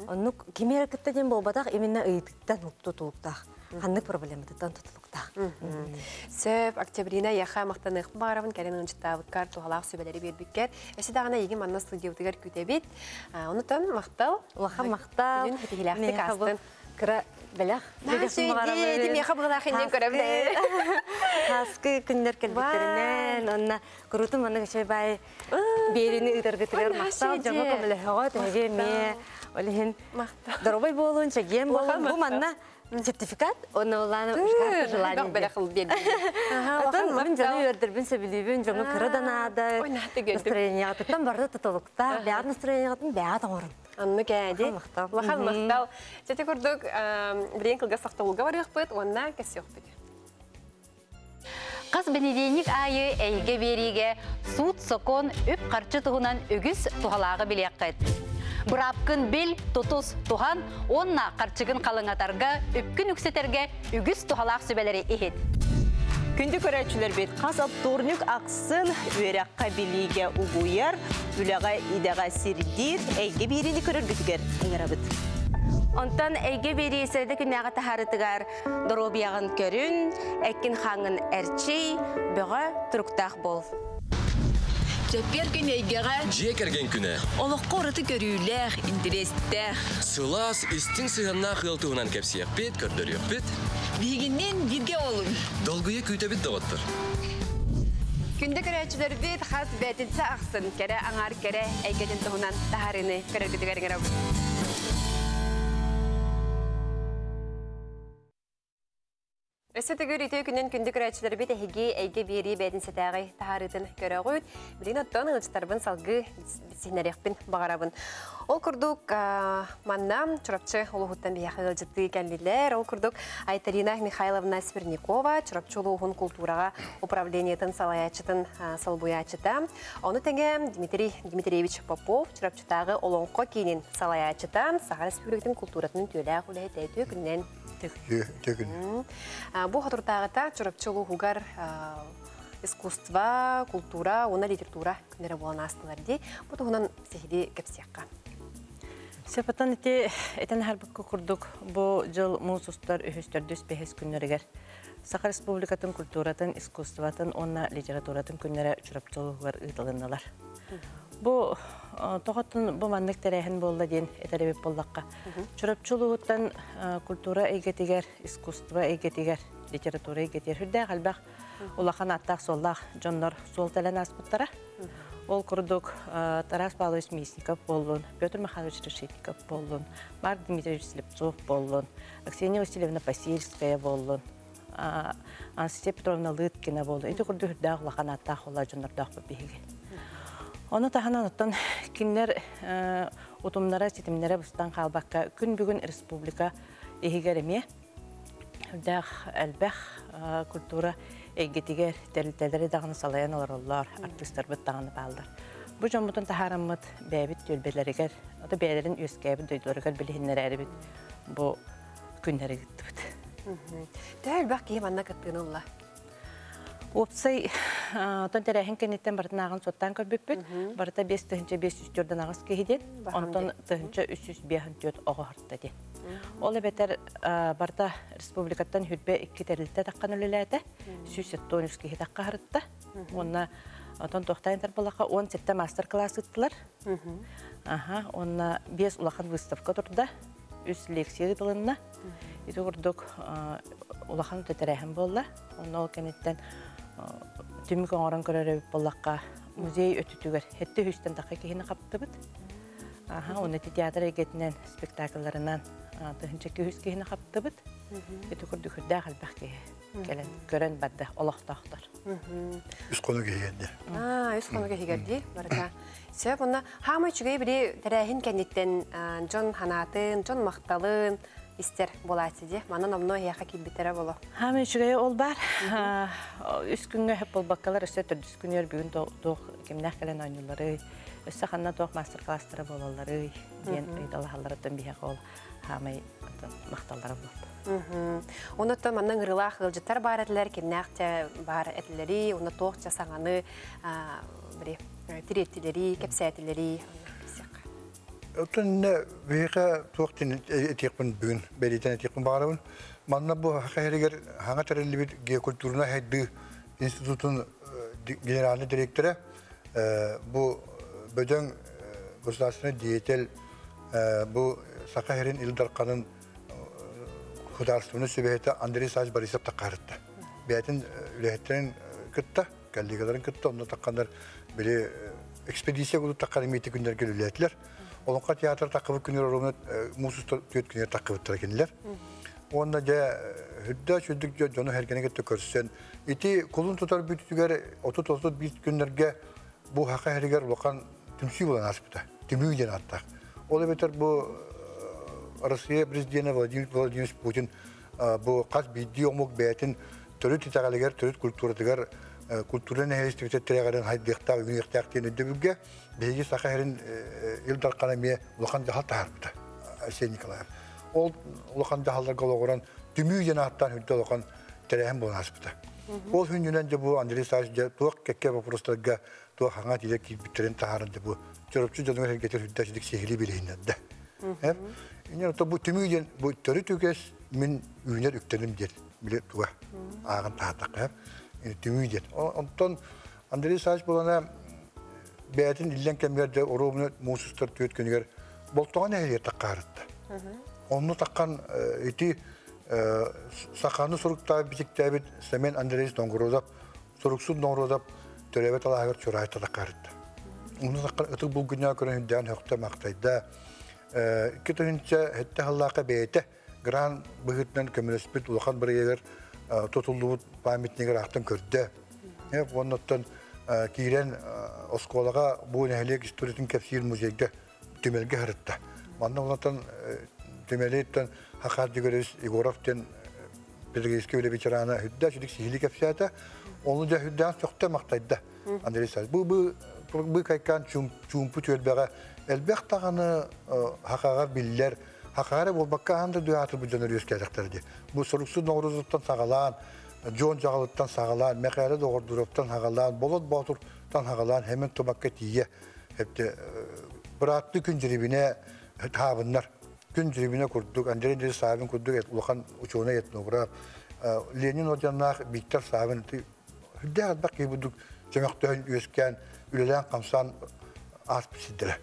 Оннук кими эрэ кытта диэн буолбатах, именно ыйытыктан тутулуктаах. Ханнык проблематыттан тутулуктаах. Сөп, Октябрина яха мактаныах баарабын кэлин ынчыттаабыккар туһалаах сүбэлэри биэрбиккэр. Өссө даҕаны эйигин манна студиябытыгар күүтэбит. Онутан махтал. Улахан махтал. Күнүн ситиһилээхтик астын. Кыра бэлэх. Миэхэ быһылаах иннин көрөбүн. Хаскы күннэр кэлбиттеринэн, онна курутун маннык үчүгэй баай биэрини ыытаргытыгар махтал, дьоҥҥо көмөлөһөҕө, тэһиги эмиэ ол иһин доруобай буолун, чэгиэн буолун. Бу манна сертификат, онно улаана желание. Бэлэх биэрдим. Отон мин дьону үөрдэрбин сөбүлүүбүн, дьоҥҥо кыра да наада. Настроениеҕытыттан барыта тутулуктаах, бэйэҕит настроениеҕытын бэйэҕит оҥорун. Оннук ээди. Улахан махтал. Чэти курдук билигин кылгас сохтобулга барыахпыт уонна кэсиэхпит. Хас бэнидиэнньик аайы эйгэ биэриигэ суут-сокуон, үп-харчы туһунан үгүс туһалааҕы билиэххит. Быраапкын бил, тутус, туһан уонна харчыгын халыҥатарга, үпкүн үксэтэргэ үгүс туһалаах сүбэлэри иһит. Күндү көрөөччүлэрбит, хас вторник ахсын үөрэххэ билиигэ угуйар, үлэҕэ идэҕэ сирдиир эйгэ биэриини көрөргүтүгэр ыҥырабыт. Онтон эйгэ биэрии сэрдэ күннээҕи таһаарытыгар доруобуйаҕын көрүн, эккин хааҥҥын эрчий, бөҕө туруктаах буол. Чэппиэр күн эйгэҕэ Дьиэ кэргэн күнэ. Олоххо ураты көрүүлээх, интэриэстээх. Сылаас, истиҥ сыһыаннаах ыал туһунан кэпсиэхпит, көрдөрүөхпүт. Биһигинниин бииргэ буолуҥ. Долгуйа күүтэбит доҕоттор. Күндү көрөөччүлэрбит хас бээтинсэ ахсын кэрэ аҥаар кэрэ эйгэтин туһунан таһаарыыны көрөргүтүгэр ыҥырабыт. Өссө төгүр үтүө күнүн күндү көрөөччүлэрбит эһиги эйгэ биэрии бээтинсэтээҕи таһаарыытын көрөҕүт. Билигин оттон ыалдьыттарбын салгыы сиһинэриэхпин баҕарабын. Ол курдук манна Чурапчы улууһуттан биһиэхэ ыалдьыттыы кэллилэр. Ол курдук Айталина Михайловна Смирникова Чурапчы улууһун култуураҕа управлениетын салайааччытын солбуйааччыта. Ону тэҥэ Дмитрий Дмитриевич Попов Чурапчытааҕы Олоҥхо киинин салайааччыта, Саха Республикатын култууратын үтүөлээх үлэһитэ үтүө күнүнэн. Үтүө күн. Бу хотуртааҕыта Чурапчы улууһугар искусство, култуура уонна литература күннэрэ буолан аастылар дии. Бу туһунан сиһилии кэпсиэххэ. Сөпөтөн ити этэн аһарбыкка курдук бу дьыл муус устар үһүс төрдүс бэһис күннэригэр Саха Республикатын культуратын, искусствотын уонна литературатын күннэрэ Чурапчы улууһугар ыытылыннылар. Бу тоҕоттон бу маннык тэрээһин буолла диэн этэр эбит буоллахха. Чурапчы улууһуттан культура эйгэтигэр, искусство эйгэтигэр, литература эйгэтигэр сүрдээх элбэх улахан ааттаах-суоллаах дьоннор суол тэлэн ааспыттара. Ол курдук Тарас Павлович Мясников буоллун, Петр Михайлович Решетников буоллун, Марк Дмитриевич Слепцов буоллун, Аксения Васильевна Посельская буоллун, Анастасия Петровна Лыткина буоллун. Ити курдук үрдээх улахан ааттаах улаа дьоннордоохпут биһиги. Ону таһынан оттон кинилэр утумнара, ситимнэрэ быстан хаалбакка күн бүгүн республика иһигэр эмиэ үрдээх элбэх культура эйгэтигэр тэрилтэлэри даҕаны салайан олороллор, артыыстарбыт даҕаны бааллар. Бу дьоммутун таһаараммыт бэйэбит түөлбэлэригэр, ото бэйэлэрин үөскээбит дойдуларыгар билиһиннэрээрибит бу күннэри ыыттыбыт. Төһө элбэх киһи манна кыттыыны ылла? Уопсай отон тэрээһин кэнниттэн барытын ааҕан суоттаан көрбүппүт. Барыта 5504 аҕыс киһи диэн, онтон 1354 оҕо хорта диэн. Ол эбэтэр барыта республикаттан 22 тэрилтэ таххан үлэлээтэ, 173 киһи тахха харытта. Уонна отон туохтаан тарбалаха 17 мастер-класс ыттылар. Аха, онна 5 улахан выставка турда, 3 лекция ыытылынна. Ити курдук улахан тэрээһин буолла. Онно ол кэнниттэн түмүк оҥорон көрөр эбит буоллахха, музей өттүтүгэр 700-тэн тахха киһини хаптыбыт. Аха, онно театр эйгэтинэн спектакльларынан 1200 киһини хаптыбыт. Ити курдук үрдээх элбэх киһи кэлэн көрөн барда олохтоохтор. Үс хонук иһигэр. Үс хонук иһигэр дии барыта. Сөп, онно хаамай үчүгэй бири тэрээһин кэнниттэн дьон ханаатын, дьон махталын истер буолааччы дии. Манан omно эһиэхэ киирбиттэрэ боло. Хаамай үчүгэй ол бар. Үс күҥҥэ хөп болбаккалар өссө төрдүс күнүөр бүгүн туох кимнээх кэлэн оонньуулары, өссө ханна туох мастер-класстара буолаллары диэн ыйыталаһалларыттан биһиэхэ ол хаамай махталлара буолла. Онуттан манна ырылаах ыалдьыттар бар этилэр, кимнээх бар этилэри, онно туох саҥаны тириэттилэри, кэпсээтилэри. Оттон биһиэхэ туох этиэхпин бүгүн бэлиэтэн этиэхпин баҕарабын. Манна бу хаһырыгар хаҥа тэриллибит геокультурнай хайдыы институтун генеральный директора бу бөдөҥ государственный деятель бу Саха сирин Ил Дарханын государственный сүбэһитэ Андрей Исаевич Борисов таххарытта. Бэйэтин үлэһиттерин кытта, коллегаларын кытта, онно тахханнар били экспедиция кудук таххар эмиэти күннэргэ үлэлээтилэр. Олоҥхо театр таххыбыт күнүр оруна муусустар түөт күнүр таххыбыттара кинилэр. Онно дьэ үрдэ сүрдүк дьону эргени кытта көрсөн ити кулун тутар бүтүгэр 30-31 күннэргэ бу хака хэригэр улахан түмсүү буолан ааспыта. Түмүү диэн ааттаах. Ол эбэтэр бу Россия президенэ Владимир Владимирович Путин бу хас биирдии омук бэйэтин төрүт итэҕэлигэр, төрүт культуратыгар культура нэһилиэстибитэ тирэҕэрин хайдыахтаах, үүнүөхтээх диэн өйдөбүлгэ биһиги Саха сирин Ил Дархана эмиэ улахан дьаһал таһаарбыта Айсен Николаев. Ол улахан дьаһалларга олоҕуран түмүү диэн ааттаан үрдэ улахан тэрээһин буолан ааспыта. Ол хүннүнэн дьэ бу Андрей Исаевич дьэ туох кэккэ вопростарга туох хаҥа тиийэ киирбиттэрин таһааран дьэ бу Чурапчы дьонугар эргэтэр үрдэ сидик сиһилии билиһиннэрдэ. Инньэ бу түмүү диэн бу төрүт үгэс мин үүнэр үктэним диэн били туга ааҕан таһаатахха түмүү диэн. Онтон Андрей Исаевич буолана бэйэтин иллэн кэмигэр дьэ оруобуна муусустар түөрт күнүгэр болтоҕо нэһилиэк таххаарытта. Онну таххан ити саханы суруктаабыт бичиктээбит Семен Андреевич Донгородов, суруксут Донгородов төрөөбөт алааһыгар Чурайта таххаарытта. Онну таххан ытык булгунньаҕа көрөн үрдээн хөхтө махтайда. 2007 халлаахха бэйэтэ гран быһыытынан көмөлөспүт улахан бырайыагар тутуллубут памятнигар аахтан көрдө. Оннуттан киирэн оскуолаҕа бу нэһилиэк историятын кэпсиир музейга түмэлгэ харытта. Манна онтон түмэлиттэн Хахар Дегоревич Егоров диэн педагогическай үлэ ветерана үрдэ сүдүк сиһили кэпсээтэ. Оны дьэ үрдээн сөхтө махтайда. Андрей Исаевич. Бу кайкаан чуумпу түөлбэҕэ элбэх даҕаны хахаҕар биллэр, хахаҕар буолбакка аан да дуйаатыр бу дьон өрүөскээтэхтэр дии. Бу суруксут Ноҕурузуттан саҕалаан, Дьон Дьаҕалыттан саҕалаан, Мэхээлэ Доҕордуровтан саҕалаан, Болот Боотуртан саҕалаан, Хэмэн Тумакка тиийэ эпте бырааттыы күн дьирибинэ таабыннар. Күн дьирибинэ курдук, Андрей Андреевич Савин курдук улахан ученый этнограф, Ленин орденнаах Виктор Савин үрдээх элбэх киһи бурдук чөмөхтөһөн үөскээн, үлэлээн хамсаан ааспыт сирдэрэ.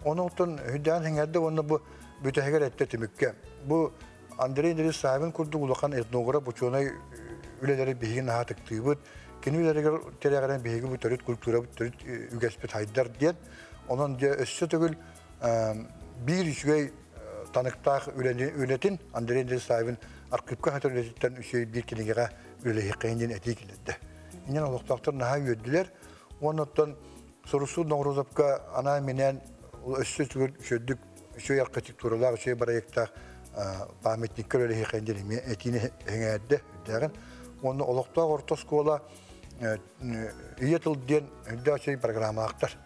Онон үрдээн хиҥэрдэ уонна бу бүтэһигэр эттэ түмүккэ. Бу Андрей Андреевич Савин курдук улахан этнограф ученый үлэлэри биһиги наһаа ытыктыыбыт. Кини үлэлэригэр тирэҕирэн биһиги бу төрүт культурабыт, төрүт үгэспит хайдар диэн. Онон дьэ өссө төгүл биир үчүгэй таныктаах үлэтин Андрей Андреевич Савин архивка хатыр үлэтиттэн үчүгэй биир кинигэҕэ үлэлэһиэххэйин диэн этии киллэрдэ. Инньэн олохтоохтор наһаа үөрдүлэр. Оннуттан Суруксут Ноҕурузовка анаан-минээн өссө үчүгэй үчүгэй архитектуралаах, үчүгэй проектаах памятникка үлэлэһиэххэйин диэн эмиэ этиини эҥээрдэ үрдээҕин. Уонна олохтоох орто оскуола ийэ тыл диэн үрдээх үчүгэй программалаахтар.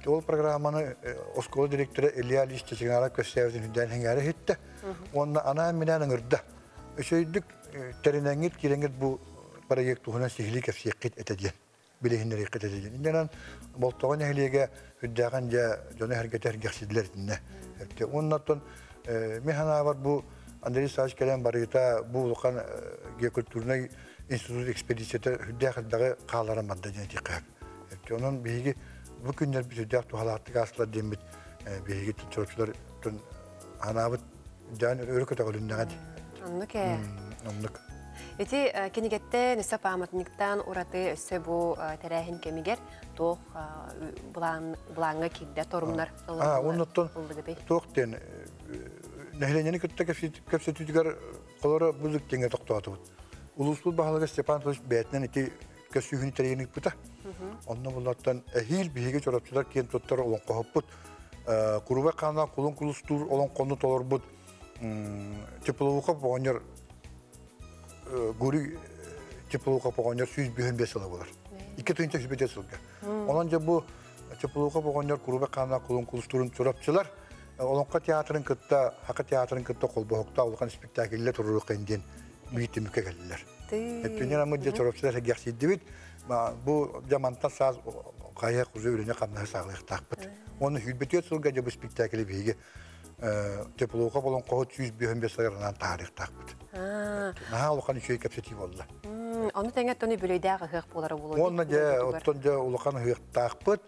Ол программаны оскуола директора Илья Ильич Чеченгара көссээбитин үрдээн эҥээрэ иһиттэ. Уонна анаан-минээн ыҥырда. Үчүгэйдик тэринэҥҥит киирэҥҥит бу проект туһунан сиһилии кэпсиэххит этэ диэн, билиһиннэриэххит этэ диэн. Инньэ Болтоҕо нэһилиэгэ үрдээҕин дьэ дьону эргэтэ эргэхсидилэр итиннэ. Уонна оттон Мин санаабар бу Андрей Савич кэлэн барыыта бу улахан геокультурнай институт экспедицията үрдээх элбэҕи хаалларан барда диэн этиэххэ сөп. Онон биһиги бу күннэрбит үрдээх туһалаахтык аастылар диэммит биһиги чорочулар анаабыт дээн өрө көтөҕүлүннэҕэ дии. Оннук ээ. Оннук. Ити кинигэттэн өссө пааматынньыктан ураты өссө бу тэрээһин кэмигэр туох былааҥҥа киирдэ торумнар Оннуттан туох диэн нэһилиэнньэни кытта кэпсэтүүтүгэр холоро бузук тиҥэ тохтоотубут. Улууспут баһылыга Степан Анатольевич бэйэтинэн ити көссүүһүнү тэрийэн ыыппыта. Онно буллартан эһиил биһиги чороччулар киэн туттар олоҥхоһуппут Курубай хааннаах кулун кулустуур олоҥхону толорбут Теплоухов оҕонньор Гурий Теплоухов оҕонньор 155 сыла болар. 2 сылга. Онон дьэ бу Теплоухов оҕонньор Курубай хааннаах кулун кулустуурун чурапчылар Олоҥхо театрын кытта, Хака театрын кытта холбоһуктаах улахан спектакльлэр туруруохха диэн биир түмүккэ кэллилэр. Эттүнэн аммыт дьэ чорапчылар сэргэхсийдибит. Бу дьамантан саас хайа кузу үлэни хамнаһы саҕалыахтаахпыт. Оны 104 сылга дьэ бу спектакль биһиги Теплоухов олоҥхоһут 155 сылынан таарыахтаахпыт. Наһаа улахан үчүгэй кэпсэтии буолла. Ону тэҥэ тону бүлөйдээх ыһыах буолара буолуо. Уонна дьэ оттон дьэ улахан ыһыахтаахпыт.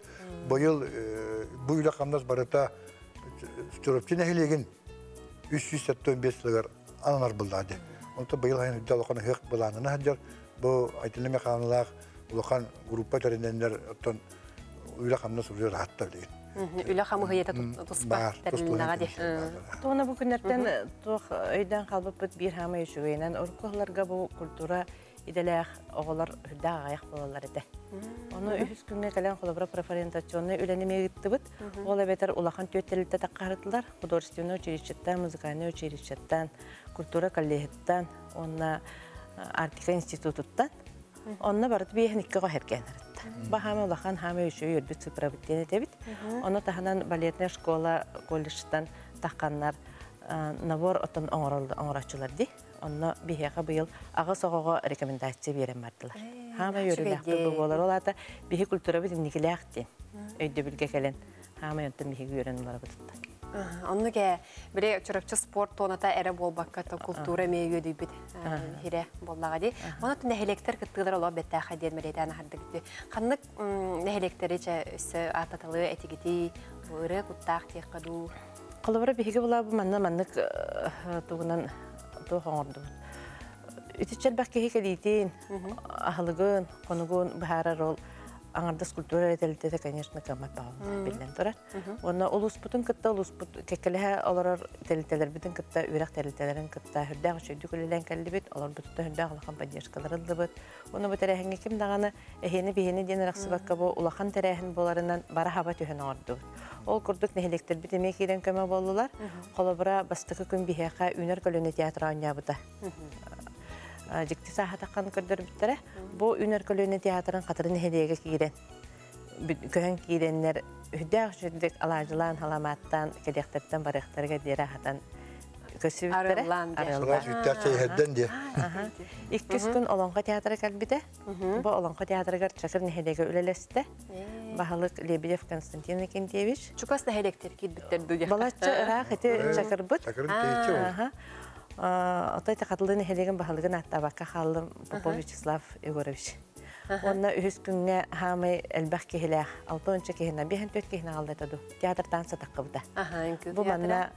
Быйыл бу үлэ хамнас барыта Чурапчы нэһилиэгин 375 сылыгар ананар буллаа дии. Онтон быйыл сайын үрдэ улахан ыһыах былаанына сылдьар. Бу Айтылы Михайловналаах улахан группа тэринэннэр оттон үлэ хамнас уже ыраатта билигин. Үлэ хамыһыйата туспа тэрилиннэҕэ дии. Туона бу күннэртэн туох өйдөөн хаалбыппыт биир хаамай үчүгэйинэн урукку сылларга бу культура идэлээх оҕолор үрдээх аҕыйах буолаллар этэ. Ону үһүс күҥҥэ кэлэн холобура профориентационнай үлэни эмиэ ыыттыбыт. Ол эбэтэр улахан түөрт тэрилтэ таххарытылар. Художественнай училищеттан, музыкальнай училищеттан, культура коллеһыттан уонна Арктика институтуттан. Онно барыт биэһин икки оҕо эргэн арытта. Баһаама улахан хаамай үчүгэй үөрбүт цифрабыт диэн этэбит. Ону таһынан балетная школа колледжтан тахханнар набор отон оҥорооччулар дии. Онно биһиэхэ быйыл аҕыс оҕоҕо рекомендация биэрэн бардылар. Хаамай үөрүүлээхпит бу буолар. Ол аата биһи культурабыт инникилээх диэн өйдөбүлгэ кэлэн хаамай онтон биһиги үөрэн ыларабытыттан. Оннук ээ, били Чурапчы спорт туоната эрэ буолбакка, то культура эмиэ үөдүйбүт хире буоллаҕа дии. Онон нэһилиэктэр кыттыылар олох бэттээхэ диэн бэлиэтээн аһардыгыт. Ханнык нэһилиэктэри чэ өссө ааттаталыы этигитий, ырыа куттаах диэххэ дуу? Холобура биһиги булаабы манна маннык тугунан туох оҥордубут. Итиччэ элбэх киһи кэлиитин, аһылыгын, хонугун быһаарар ол аҥардас культура тэрилтэтэ, конечно, кыаммат баҕалаах биллэн турар. Уонна улууспутун кытта улууспут кэккэлэһэ олорор тэрилтэлэрбитин кытта үөрэх тэрилтэлэрин кытта үрдээх үчүгэйдик үлэлээн кэллибит, олорбутуттан үрдээх улахан поддержкалар ыллыбыт. Уонна бу тэрээһиҥҥэ ким даҕаны эһиэни биһиэни диэн арахсыбакка бу улахан тэрээһин буоларынан бара хаба түһэн оҥордубут. Ол курдук нэһилиэктэрбит эмиэ киирэн көмө буоллулар. Холобура, бастакы күн биһиэхэ Үүнэр көлүөнэ театра оонньообута. Дьикти сааһатаххан көрдөрбүттэрэ. Бу Үүнэр көлүөнэ театрын Хатыры нэһилиэгэ киирэн көһөн киирэннэр үрдээх үчүгдүк алаадьылаан халамааттаан кэлиэхтэриттэн барыахтарыгар диэри аһатан көрсүбүттэрэ. Арыллаан диэ. Сылаас үүттээх чэйһэрдэн диэ. Иккис күн Олоҥхо театра кэлбитэ. Бу Олоҥхо театрыгар Чакыр нэһилиэгэ үлэлэстэ. Баһылык Лебедев Константин Викентьевич. Чугас нэһилиэктэр киирбиттэр дуу диэххэ. Балачча ыраах ити Чакырбыт. Чакырын тэйиччи ол. Отой Хатылы нэһилиэгин баһылыгын ааттаабакка хааллым Попов Вячеслав Егорович. Уонна үһүс күҥҥэ хаамай элбэх киһилээх, 6 киһинэн, 54 киһини аҕалла ду. Театртан сатаххыбыта. Бу манна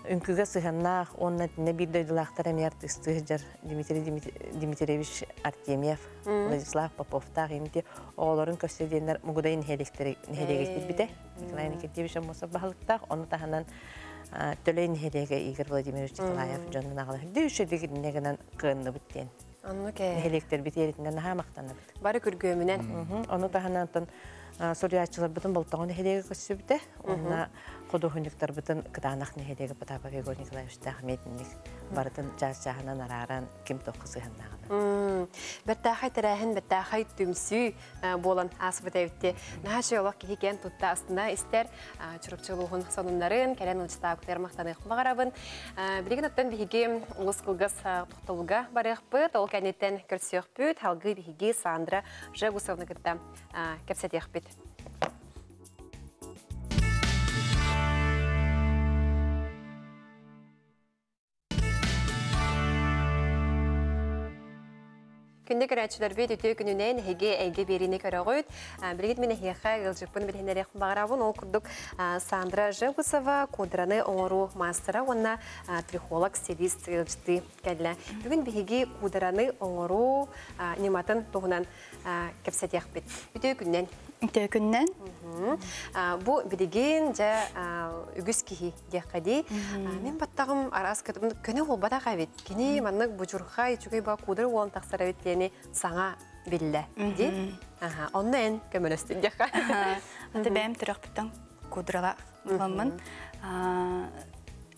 үҥкүүгэ сыһыаннаах уонна итиннэ биир дойдулаахтар эмиэ артыыстыы сылдьар Дмитрий Дмитриевич Артемьев, Владислав Поповтаах инти оҕолорун көрсө диэннэр Мугудай нэһилиэктери нэһилиэгэ киирбитэ. Николай Никитьевич Аммосов баһылыктаах, ону таһынан Төлөй нэһилиэгэ Игорь Владимирович Николаев дьонун аҕала үрдү үчүгэй гынан кыанныбыт диэн. Оннук ээ. Нэһилиэктэрбит иэритинэн наһаа махтанабыт. Бары күргүөмүнэн. Ону таһынан суруйааччыларбытын Болтоҕо нэһилиэгэ көрсүбүтэ. Онна худуоһунньуктарбытын Кытаанах нэһилиэгэ Потапов Егор Николаевичтаах эмиэтинник барытын чаас-чааһынан арааран ким туохха сыһыаннааҕынан. Бэртээхэй тэрээһин, бэртээхэй түмсүү буолан ааспыт эбитти. Наһаа үчүгэй олох киһи киэн тутта астына истэр Чурапчы улууһун сонуннарын кэлэн ылдьытаабытыгар махтаныах баҕарабын. Билигин оттон биһиги улус кылгас тохтобулга барыахпыт, ол кэнниттэн көрсүөхпүт, салгыы биһиги Сандра Жегусовны кытта кэпсэтиэхпит. Күндү көрөөччүлэрбит үтүө күнүнэн эһиги эйгэ биэриини көрөҕүт. Билигин мин эһиэхэ ыалдьыппын билиһиннэриэх баҕарабын. Ол курдук Сандра Жегусова кудраны оҥоруу маастара уонна трихолог стилист ыалдьытыы кэллэ. Бүгүн биһиги кудраны оҥоруу ньыматын туһунан кэпсэтиэхпит. Үтүө күннэн. Үтүө күннэн. Бу билигин дьэ үгүс киһи диэххэ дии. Мин баттаҕым араас көнө буолбатах эбит. Кини маннык будьурхай үчүгэй ба куудара уолан тахсар эбит диэни саҥа биллэ дии. Онно эн көмөлөстүн диэххэ. Аты бэйэм төрөхпүттэн кудрала буламмын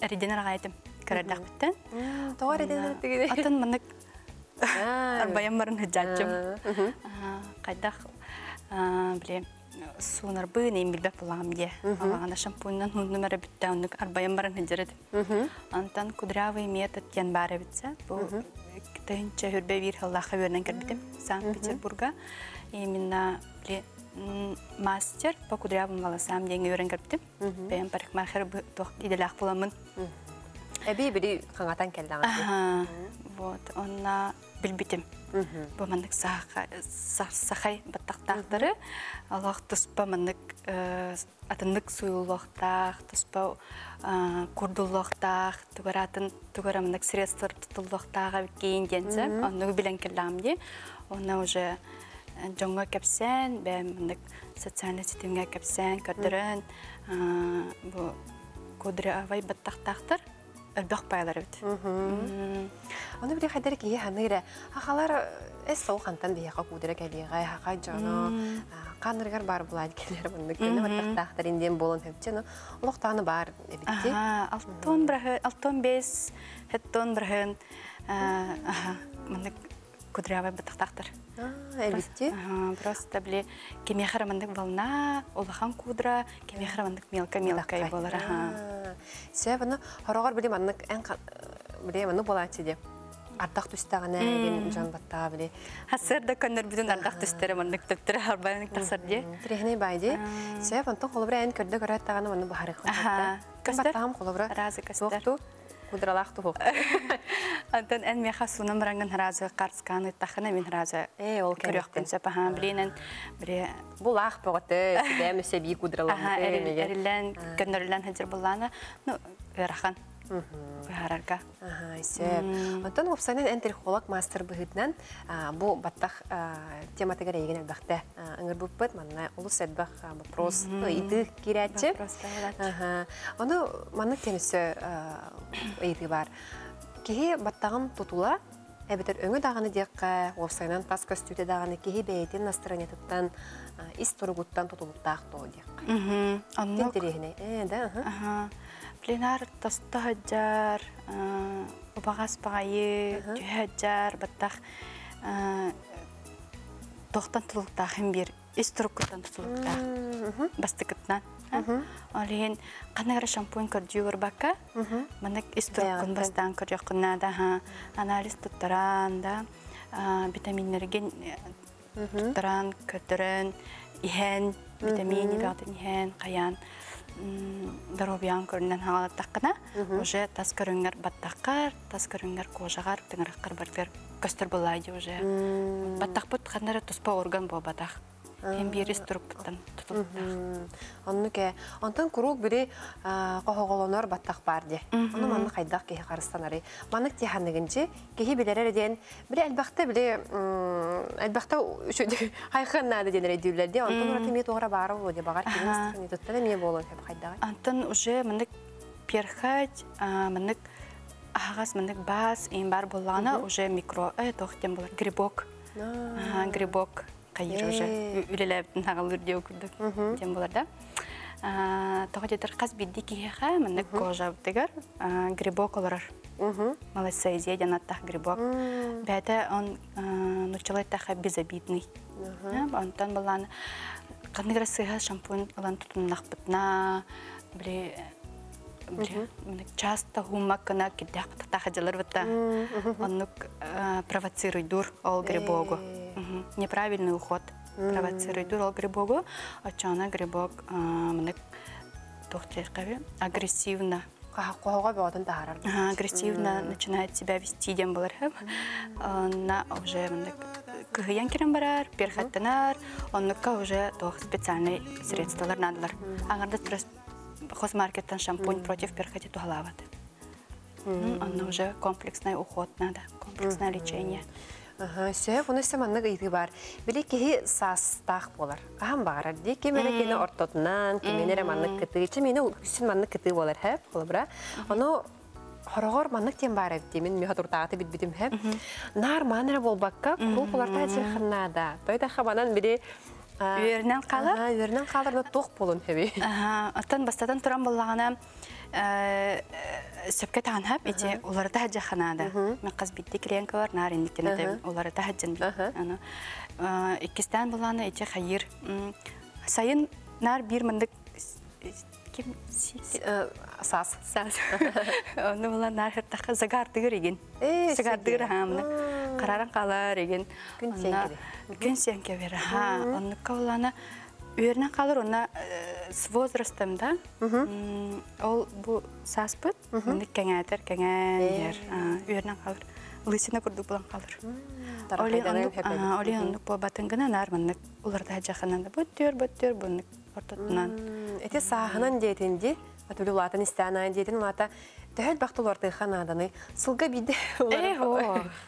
эриден аҕайтым көрөрдөхпүттэн. Тоҕо эриден тигини? Атын маннык арбайан барын хыджааччым. Хайдах биле суунарбы нейм билбэт булаҕым дие. Алаҕана шампуньнан хууннум эрэ бүттэ оннук арбайан баран сылдьар этим. Онтон кудрявый метод диэн баар эбитсэ. Бу 1021 сыллаахха үөрэнэн кэлбитим Санкт-Петербурга. Именно мастер по кудрявым волосам диэҥҥэ үөрэн кэлбитим. Бэйэм парикмахер туох идэлээх буламмын. Эбии били хаҥатан кэллэҕин. Вот, онно билбитим. Бу маннык сахай баттахтаахтары олох туспа маннык атыннык суйуллуохтаах, туспа курдуллуохтаах, тугаратын тугара маннык средстволар туттуллуохтаах эбиккиин диэнсэ, оннугу билэн кэллэҕим дии. Онно уже дьоҥҥо кэпсээн, бэйэм маннык социальнай ситимҥэ кэпсээн, көрдөрөн бу кудрявай баттахтаахтар элбэх пайлар эбит. Ону били хайдар киһи ханыыра хахалар эс сол хантан биһиэхэ куудара кэлиэҕэ хаха дьоно хааннарыгар баар булаан кэлэр маннык көнө баттахтаахтарын диэн буолан хөпчө но олохтоону баар эбитти. Алтон браһы алтон бес хеттон браһын маннык кудрявай баттахтаахтар. Эбитти. Просто били кимиэхэ маннык волна, улахан кудра, кимиэхэ маннык мелко-мелкай болар. Сөп, аны хороҕор били маннык эн били маннык буолааччы диye. Ардах түстэҕинэ деген дьон баттаа били. Хасыр да көннөрбүтүн ардах түстере маннык төптөрө харбанык тахсар дии. Тирехней бай дии. Сөп, онтон холобура эн көрдө көрөт даҕаны манны баһарык. Көстөр. Баттаҕым холобура. Разы көстөр. Туохту кудралаах туһук. Онтон эн миэхэ суунан бараҥҥын разы карцкааны ыттаххына мин разы Ээ, ол көрүөхпүн сөп. Аха, билиинэн били Булаах бөҕөтө, сибэм өссө бии кудраламмыт эриллэн, көннөрүллэн сылдьар буллаана, ну, ыарахан быһаарарга. Сөп. Онтон уопсайынан эн трихолог мастер быһыытынан бу баттах тематыгар эйигин элбэхтэ ыҥырбыппыт. Манна олус элбэх вопрос ыйытыы киирээччи. Ону маннык диэн өссө ыйытыы баар. Киһи баттаҕын тутула эбэтэр өҥө даҕаны диэххэ, уопсайынан тас көстүүтэ даҕаны киһи бэйэтин настроениетыттан, ис туругуттан тутулуктаах дуо диэххэ. Оннук. Интэриэһинэй. Ээ, да, аха. Пленар тосто сылдьар, убаҕас баҕайы, түһэ сылдьар, баттах тохтон тутулуктаах биир ис туруккуттан тутулуктаах бастакытынан. Ол иһин ханна эрэ шампунь көрдүү барбакка, маннык ис туруккун бастаан көрүөххүн наада, анализ туттаран да, витаминнэргин туттаран, көрдөрөн, иһэн, витамин бөҕөтүн иһэн, хайаан доруобуйаҕын көрүнэн хаҥалаттаххына, уже тас көрүҥҥэр баттаххар, тас көрүҥҥэр кожаҕар, тыҥыраххар барытыгар көстөр буоллаа дии уже. Баттахпыт ханна эрэ туспа орган буолбатах. Ким биир ис турукпуттан тутулуктаах. Оннук ээ. Онтон куруук били хоһоҕолонор баттах баар дии. Ону манна хайдах киһи харыстанарый? Маннык тиһанныгынчы киһи билэрэр диэн били элбэхтэ били элбэхтэ хайхыан наада диэн эрэйдүүллэр дии. Онтон ураты эмиэ туора баара буолуо дии. Баҕар кини туттан эмиэ буолуон сөп хайдаҕый? Онтон уже маннык перхать, маннык аһаҕас маннык баас иин баар буоллаҕына уже микро туох диэн буолар грибок. Грибок хайыр уже үлэлээбитин хаҕалыыр диэ курдук диэн буолар да. Тоҕо диэтэр хас биирдии киһиэхэ маннык кожабытыгар грибок олорор. Малосезия диэн аттаах грибок. Бэйэтэ он нуччалыы эттэххэ безобидный. Онтон балаан ханнык эрэ сыыһа шампунь ылан тутуннахпытына били часто хууммаккына кирдээх баттахтаах дьалар бытта оннук провоцируйдуур ол грибогу. Неправильный уход провоцируйдуур ол грибогу. Оччоҕуна грибок маннык туох диэххэ агрессивно Кохоҕо бөҕөтүн таһаарар. Агрессивно начинает себя вести диэн болар. Онна уже кыһыйан кирен барар, перхаттанар, оннукка уже туох специальный средстволар надалар. Аңарда хозмаркеттан шампунь против перхоти тухалаабат. Онно уже комплексный уход надо, комплексное лечение. Сөп, оны өссө маннык ыйытыы бар. Били киһи саастаах буолар. Хаһан баҕарар дии, ким эрэ кини ортотунан, кимин эрэ маннык кытыы, чэ миэнэ үксүн маннык кытыы буолар хэп, холобура. Ону хороҕор маннык диэн баар эбит дии, мин миха туртаҕаты билбитим хэп. Наар маан эрэ буолбакка, куруук уларта сирханнаада. Тойдахха манан били Үөрүнэн хаалар. Үөрүнэн хаалар, но туох буолун хэби. Оттон бастатан туран буллаҕына сөпкө таанхап ити уларыта хаджаханаада. Мен қаз битти клиентка бар, нар инниктен уларыта хаджан бит. Аны иккистен буллаҕына ити хайыр сайын нар бир мындык ким саас. Саас. Оны була нар хыртаха загардыгыр еген. Загардыгыр хамны. Караран калар еген. Күн сен Күн сен кебер. Ха, оннукка булана Үөрнен қалыр, онна с возрастом, да, ол бу саспыт, мындык кәңәтер, кәңән үөрнен қалыр. Лысина курдук булан қалыр. Оли оннук болбатын гына нар мындык уларда жаханан боттөр, боттөр, бундук ортотунан. Эти саахынан диэтинди, атулу улаатын истаанан диэтин улаата төһөл бахтыл ортыхан аданы сылга биде.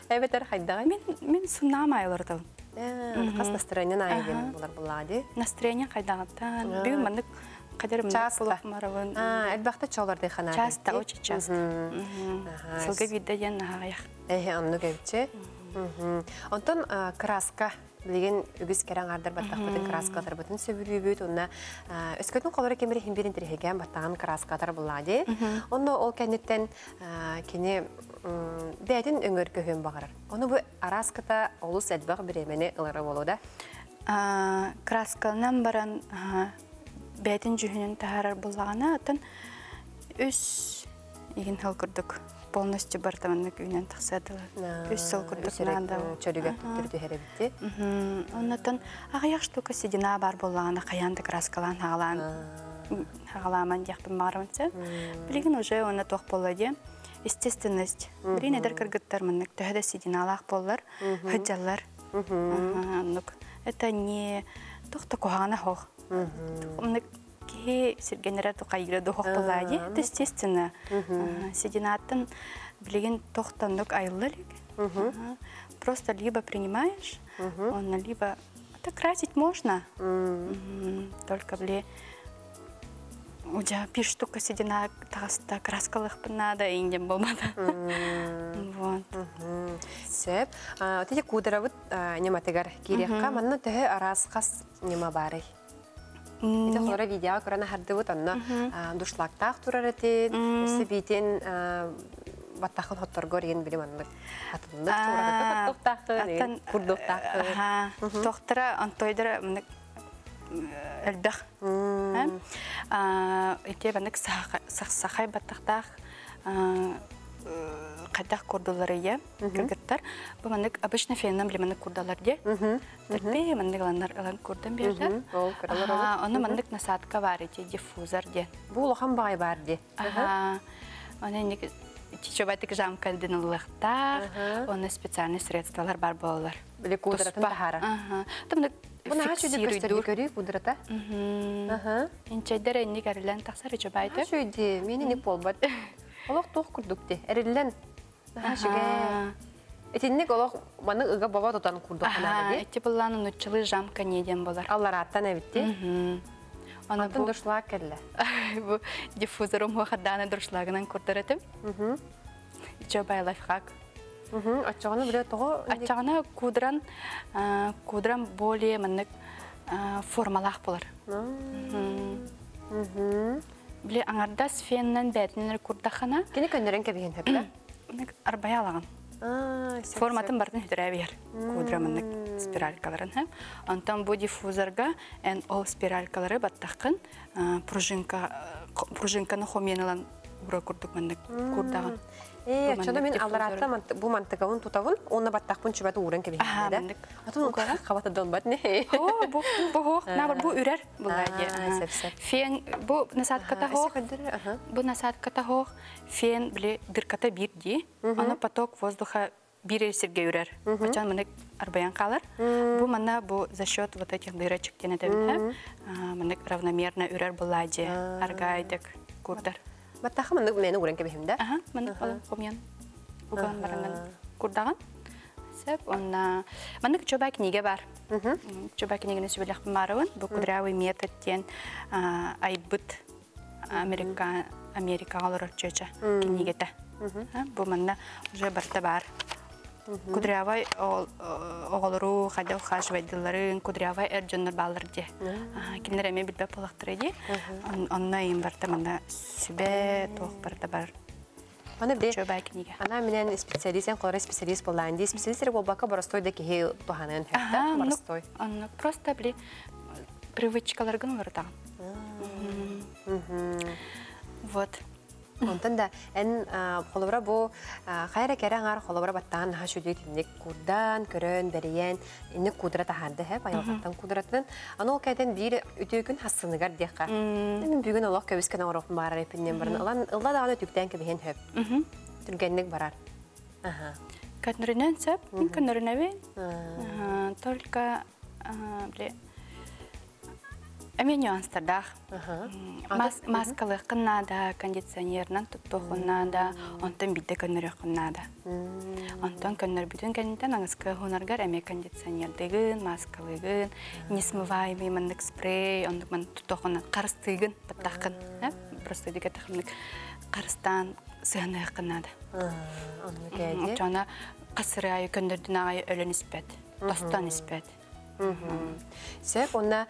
Эбетер хайдагай. Мен суннаам айлардым. Қас настроение айден булар булади. Настроение хайдагаттан. Бүгүн мындык кадер Часто. Элбахта чолар дыхана. Часто, очень часто. Сылга бидде ден нахаяк. Эхе, онну кепче. Онтон краска билген үгүс керен ардар баттахпытын краскалар бутын сөбүлүүбүт, онна өскөтүн колора кемери химбирин тирхеген баттаган краскалар булади. Онно ол кенеттен кини бәдин өңөр көһөн багарар. Оны бу араската олус эдбак биремени ылара болуда. Краскалынан баран бәдин жүһүнүн тахарар буллагана атын үс игин хал курдук полностью бартаманнык үйнен тахсадылар. Үс сыл курдук наанда. Чөлүгө түрдү херебитти. Оннотон ағаяқ штука седина бар боллағана қаянды краскалан хагалаан хагаламан диякпын маарымынса. Билигин уже оны тоқ болла. Естественность. Билин эдер кыргыттар мыннык төһөдө сединалаах боллар, хыджаллар. Аннук. Это не тохто кухана хох. Мыннык киһи сиргенерэ тукайгыра духох боллади. Это естественно. Сединаттан билигин тохтоннук айыллы. Просто либо принимаешь, он либо это красить можно. Только бли Удя бир штука седина таста краскалых надо индем болмады. Вот. Сеп, вот эти кудравыт нематыгар кирекка манна төһө арас хас нема бары. Ити холора видео көрөн хардыбыт онно душлактаах турар этин, өссө битин баттахын хотторгор ен билим аннык. Атыннык туураты курдуктаахы. Тохтара антойдара элбэх. Ите банык сахай баттахтаах кайдах курдулар ие кыргыттар. Бу манык обычно феннан биле манык курдалар де. Теппе манык ланнар ылан курдан берді. Оны манык насадка бар ите диффузор де. Бу улахан бай бар де. Оны ник чичобатык жамкалдын ылыктар, оны специальный средстволар бар болалар. Биле кудратын тахара. Тамнык Буна хачуди көстөрдү көрүү кудрата. Инчайдер энник әрилен тахсар ичобайды. Хачуди, мени ник болбат. Олох туох курдук де. Эриллен. Хашыга. Этинник олох маны ыга баба тотан курдук ханада ди. Эти булланы нуччылы жамка неден болар. Аллар аттан эбитти. Аны бу дуршлаг келле. Бу диффузорум хадданы дуршлагынан курдуратым. Ичобай лайфхак. Аччаганы биле того. Аччаганы кудран, кудран более мынык формалах болар. Биле аңардас феннен бәтинер курдахана. Кини көннөрөн кебиген хөптө? Мынык арбая алаган. Форматын бартын хүтүрә бер. Кудра мынык спиралькаларын. Антон бу диффузорга эн ол спиралькалары баттахкын пружинка пружинканы хоменалан ура курдук мынык курдаган. Ээ, оччоно мин алларааттан бу мантыкабын тутабын, уонна баттахпын чүбэт ууран кэбиһэбин да. Атын хабата донбат не. О, бу бу хоох, на бу үрэр булла Фен бу насадката хоох. Бу насадката хоох фен били дырката бир ди. Аны поток воздуха бир сирге үрэр. Ачан маны арбаян калар. Бу манна бу за счет вот этих дырочек тен этебин, маны равномерно үрэр булла ди. Аргайдык курдар. Баттахы маны мени урен кебихим да? Аха, маны хомьян. Уган баранган курдаган. Сеп, онна маны чоба книга бар. Чоба книганы сүбелек барыбын. Бу кудрявый метод тен айбыт Америка Америкаға олорор чөчө книгете. Бу манна уже барта бар. Кудрявай оҕолору хайда ухаживайдыларын, кудрявай эр дьоннор баалар ди. Кинилер эме билбэт буолахтара ди. Онно иин барта манна сүбэ туох барта бар. Аны бе Ана менен специалист, эн колора специалист боллаан ди. Специалист болбакка боростой да киһи туһанын хөттө, боростой. Онно просто били привычкаларгын олордагын. Вот. Онтон да эн холобура бу хайра кэрэ аҥаар холобура баттаан наһаа үчүгэй итинник курдаан, көрөн, бэрийэн, инник куудара таһаарды һэ, айылҕаттан куударатын. Аны ол кэтэн биир үтүө күн хассыныгар диэххэ. Мин бүгүн олох көбүскэн оҥоруохпун баарар эппиннэн баран ылан ылла даҕаны үтүктээн кэбиһэн хөп. Түргэнник барар. Аха. Көннөрүнэн сөп, мин көннөрүнэбин. Только били Эмиэ нюанстардаах. Маскалыаххын наада, кондиционерынан туттуоххун наада, онтон биирдэ көннөрүөххүн наада. Онтон көннөрбүтүн кэнниттэн аҥыска уһунаргар эмиэ кондиционердыгын, маскалыгын, несмываемый маннык спрей, оннук ман туттуоххун харыстыыгын, баттаххын. Просто дигэтэх харыстаан сыһаныаххын наада. Оччоҕуна хас сыры аайы көннөрдүн аҕай өлөн испэт, тостон испэт. Сөп, онна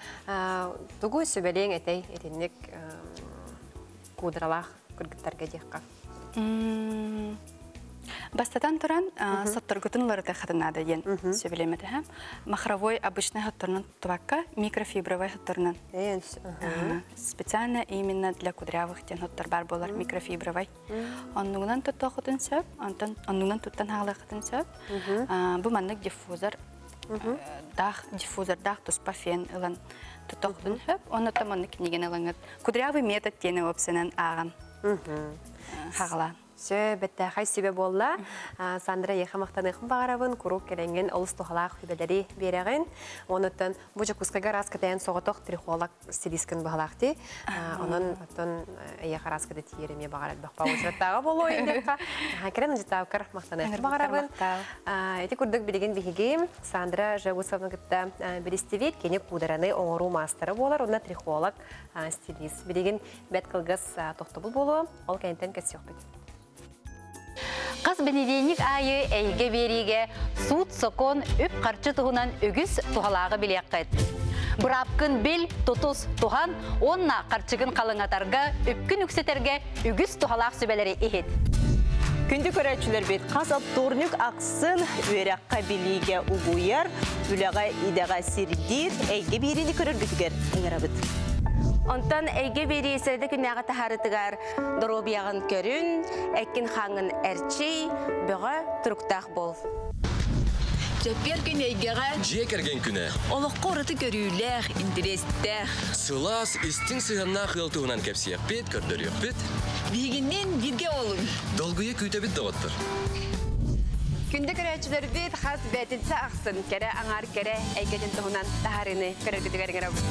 тугу сүбэлиэҥ этэй итинник куудралаах кыргыттарга диэххэ? Бастатан туран, сотторгутун уларытыаххытын наада диэн сүбэлиэм этэ. Махровой обычный сотторунан туттубакка, микрофибровай сотторунан. Специально именно для кудрявых диэн соттор бар буолар микрофибровай. Оннугунан туттуоххутун сөп, онтон оннугунан туттан хаалыаххытын сөп. Бу маннык диффузор даах диффузордаах туспа фен ылан тутохтун хөп онно маннык кинигени ылаҥыт кудрявый метод диэни уопсанан ааҕан хаҕалаан Сө бэттээхэй сүбэ буолла. Сандра эйиэхэ махтаныахпын баҕарабын, куруук кэлэҥҥин олус туһалаах сүбэлэри биэрэҕин. Онуттан бу Дьокуускайга араас кэтээн соҕотох трихолог стилисткин баһылаах дии. Онон оттон эйиэхэ араас кэтэ тиийэр эмиэ баҕар элбэх баҕа буолуо диэххэ. Кэлэн ыдьытаабыккар махтаныахпын баҕарабын. Ити курдук билигин биһиги Сандра Жегусовна кытта билистибит. Кини куудараны оҥоруу маастара буолар, уонна трихолог стилист. Билигин бэт кылгас тохтобул буолуо, ол кэнниттэн кэсиэхпит. Хас бэнидиэнньик аайы эйгэ биэриигэ суут-сокуон, үп-харчы туһунан үгүс туһалааҕы билиэххит. Быраапкын бил, тутус, туһан уонна харчыгын халыҥатарга, үпкүн үксэтэргэ үгүс туһалаах сүбэлэри иһит. Күндү көрөөччүлэрбит, хас вторник ахсын үөрэххэ билиигэ угуйар, үлэҕэ идэҕэ сирдиир эйгэ биэриини көрөргүтүгэр ыҥырабыт. Онтон эйгэ биэрии сэрэдэ күннээҕи таһаарытыгар доруобуйаҕын көрүн, эккин хааҥҥын эрчий, бөҕө туруктаах буол. Чэппиэр күн эйгэҕэ Дьиэ кэргэн күнэ. Олоххо ураты көрүүлээх, интэриэстээх. Сылаас, истиҥ сыһыаннаах ыал туһунан кэпсиэхпит, көрдөрүөхпүт. Биһигинниин бииргэ буолуҥ. Долгуйа күүтэбит доҕоттор. Күндү көрөөччүлэрбит хас бээтинсэ ахсын кэрэ аҥаар кэрэ эйгэтин туһунан таһаарыыны көрөргүтүгэр ыҥырабыт.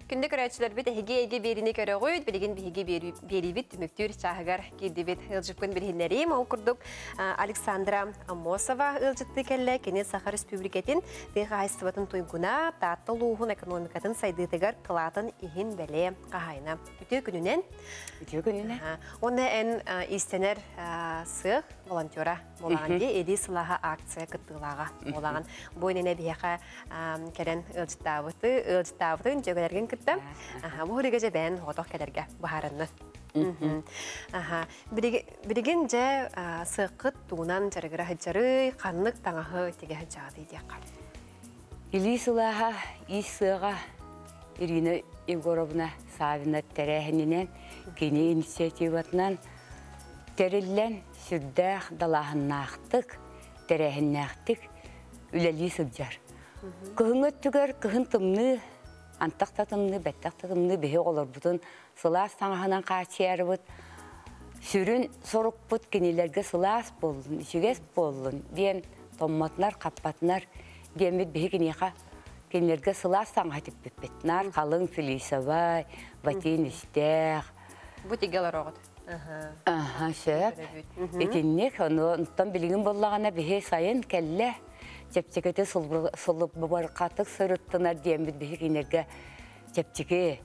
Күндү көрөөччүлэрбит эһиги эйгэ биэриини көрөҕүт, билигин биһиги биэриибит түмүктүүр чааһыгар киирдибит. Ыалдьыппын билиһиннэриим. Ол курдук Александра Аммосова ыалдьыттыы кэллэ. Кини Саха Республикатын тыа хаһаайыстыбатын туйгуна, Таатта улууһун экономикатын сайдыытыгар кылаатын иһин бэлиэ хаһаайына. Үтүө күнүнэн. Үтүө күнүнэн. Уонна эн иистэнэр сыах волонтера буолаҕын дии, Илии сылааһа акция кыттыылааҕа буолаҕын. Бу иннинэ биһиэхэ кэлэн ыалдьыттаабыты, ыалдьыттаабытын дьүөгэлэргин кытта бу хурига дьэ бэйэн оҕотох кэлэргэ быһаарынны. Билигин дьэ сыаххыт тугунан дьарыгыра сылдьарый, ханнык таҥаһы тигэ сылдьаҕытый диэххэ. Илии сылааһа, иис сыаҕа Ирина Егоровна Савина тэрээһининэн, кини инициативатынан тэриллэн сүрдээх далааһыннаахтык, тэрээһиннээхтик үлэлии сылдьар. Кыһыҥҥы өттүгэр кыһын тымныы, антах да тымныы, бэттэх да тымныы биһи оҕолорбутун сылаас таҥаһынан хааччыйарбыт. Сүрүн сорукпут кинилэргэ сылаас буоллун, үчүгэс буоллун диэн томмотунар, хаппатынар диэммит биһи киниэхэ кинилэргэ сылаас таҥаһа тикпиппит. Наар халыҥ флисовай, ватин истээх. Бу тигэ олороҕут. Аха, сөп. Итинник, онтон билигин буоллаҕына биһи сайын кэллэ. Чэпчэкити сулубархатык сырыттынар диэммит биһи кинилэргэ чэпчэки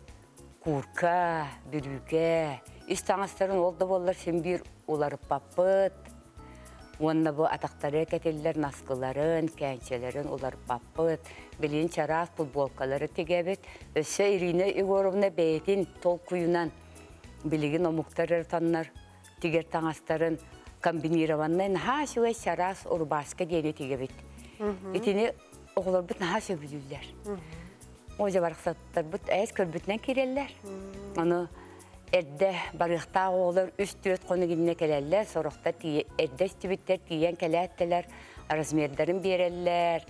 куурка, бүрүүкэ, ис таҥастарын ол да буоллар син биир уларыппаппыт. Уонна бу атахтары кэтиллэр наскыларын, кээнчэлэрин уларыппаппыт. Билигин чараас футболкалары тигэбит. Өссө Ирина Егоровна бэйэтин толкуйунан билигин омуктар ырытаннар тигэр таҥастарын комбинированнай наһаа үчүгэй чараас урбааска диэни тигэбит. Итини оҕолорбут наһаа сөбүлүүллэр. Ожа барахсаттарбыт эс көрбүтүнэн киирэллэр. Ону эрдэ барыахтаах оҕолор үс-түөрт хонук иннинэ кэлэллэр, сорохтор эрдэ истибиттэр тиийэн кэлээттэлэр, размердарын биэрэллэр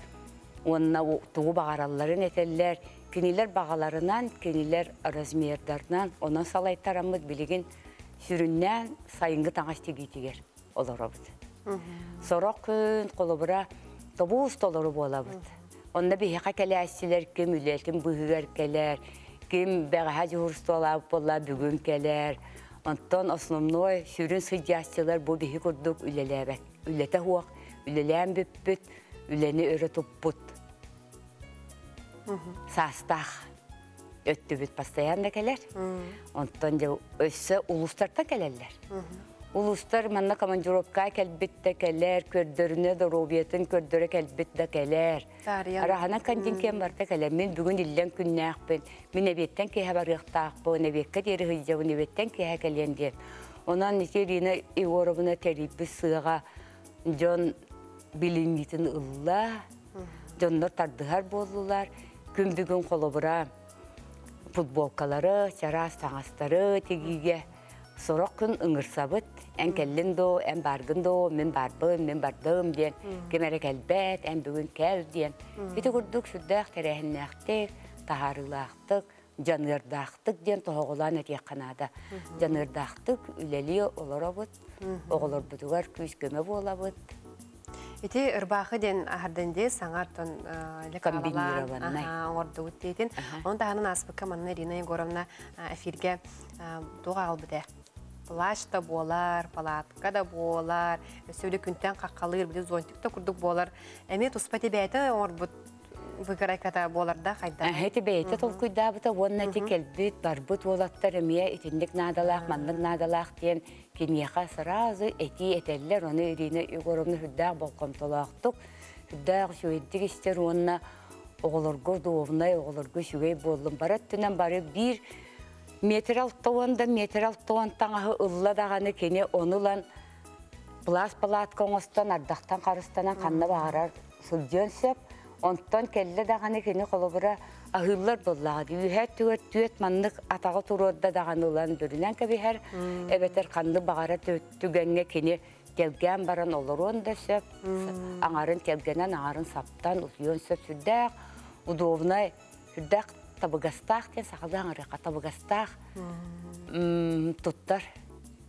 уонна тугу баҕаралларын этэллэр. Кинилэр баҕаларынан, кинилэр размердарынан онон салайтараммыт билигин сүрүннээн сайыҥҥы таҥас тигиитигэр олоробут. Сорох күн холобура тобуус толору буолабыт. Онно биһиэхэ кэлээччилэр ким үлэтин быыһыгар кэлэр, ким бэҕэһээ дьуһуурустубалаабыт буолла бүгүн кэлэр. Онтон основной сүрүн сылдьааччылар бу биһи курдук үлэлээбэт, үлэтэ суох, үлэлээн бүппүт, үлэни өрө туппут саастаах өттүбүт постоянно кэлэр. Онтон дьэ өссө улуустартан кэлэллэр. Улуустар манна командировка кэлбит да кэлэр, көрдөрүнэ доруобуйатын көрдөрө кэлбит да кэлэр. Араһана континген барта кэлэр. Мин бүгүн иллэҥ күннээхпин, мин эбиэттэн киэһэ барыахтаахпын, эбиэккэ диэри сылдьабын, эбиэттэн киэһэ кэлиэн диэн. Онон ити Ирина Егоровна тэрийбит сыаҕа дьон билиниитин ылла, дьоннор тардыһар буоллулар. Күн бүгүн холобура футболкалары, чараас таҥастары тигиигэ сорох күн ыҥырсабыт. Эн кэллин доо, эн бааргын доо, мин барбын, мин бардым диэн. Ким эрэ кэлбэт, эн бүгүн кэл диэн. Ити курдук сүрдээх тэрээһиннээхтик, таһаарыылаахтык, дьаныардаахтык диэн тоһоҕолоон этиэххэ наада. Дьаныардаахтык үлэлии олоробут, оҕолорбутугар күүс-көмө буолабыт. Ити ырбаахы диэн аһардан дии саҥа оттон комбинированнай оҥордубут диэтин. Онон таһынан ааспыкка манна Ирина Егоровна эфиргэ туох аҕалбыт ээ? Плащ да буолар, палатка да буолар, өссө күнтэн хаххалыыр, били зонтик да курдук буолар. Эмиэ туспа тибээтэ оҥорбут выкройката буолар да хайдах? Эти бэйэтэ толкуйдаабыта уонна ити кэлбит, барбыт уолаттар эмиэ итинник наадалаах, маннык наадалаах диэн киниэхэ сразу этии этэллэр. Ону Ирина Егоровна сүрдээх болҕомтолоохтук, сүрдээх үчүгэйдик истэр уонна оҕолорго удобнай, оҕолорго үчүгэй буоллун. Бары өттүнэн бары биир метр алтауан да метр алтауан таҥаһы ылла даҕаны кини ону ылан плас палатка оҥостон ардахтан харыстанан ханна баҕарар сылдьыан сөп. Онтон кэллэ даҕаны кини холобура аһыыллар буоллаҕа дии. Үөһээ өттүгэр түөт маннык атаҕы туруорда даҕаны ылан бүрүнэн кэбиһэр, эбэтэр ханнык баҕара түгэҥҥэ кини тэлгээн баран олоруон да сөп, аҥарын тэлгэнэн, аҥарын саптан утуйуон сөп. Сүрдээх удобнай, сүрдээх табыгастаах диэн сахалыы аҥарыахха табыгастаах туттар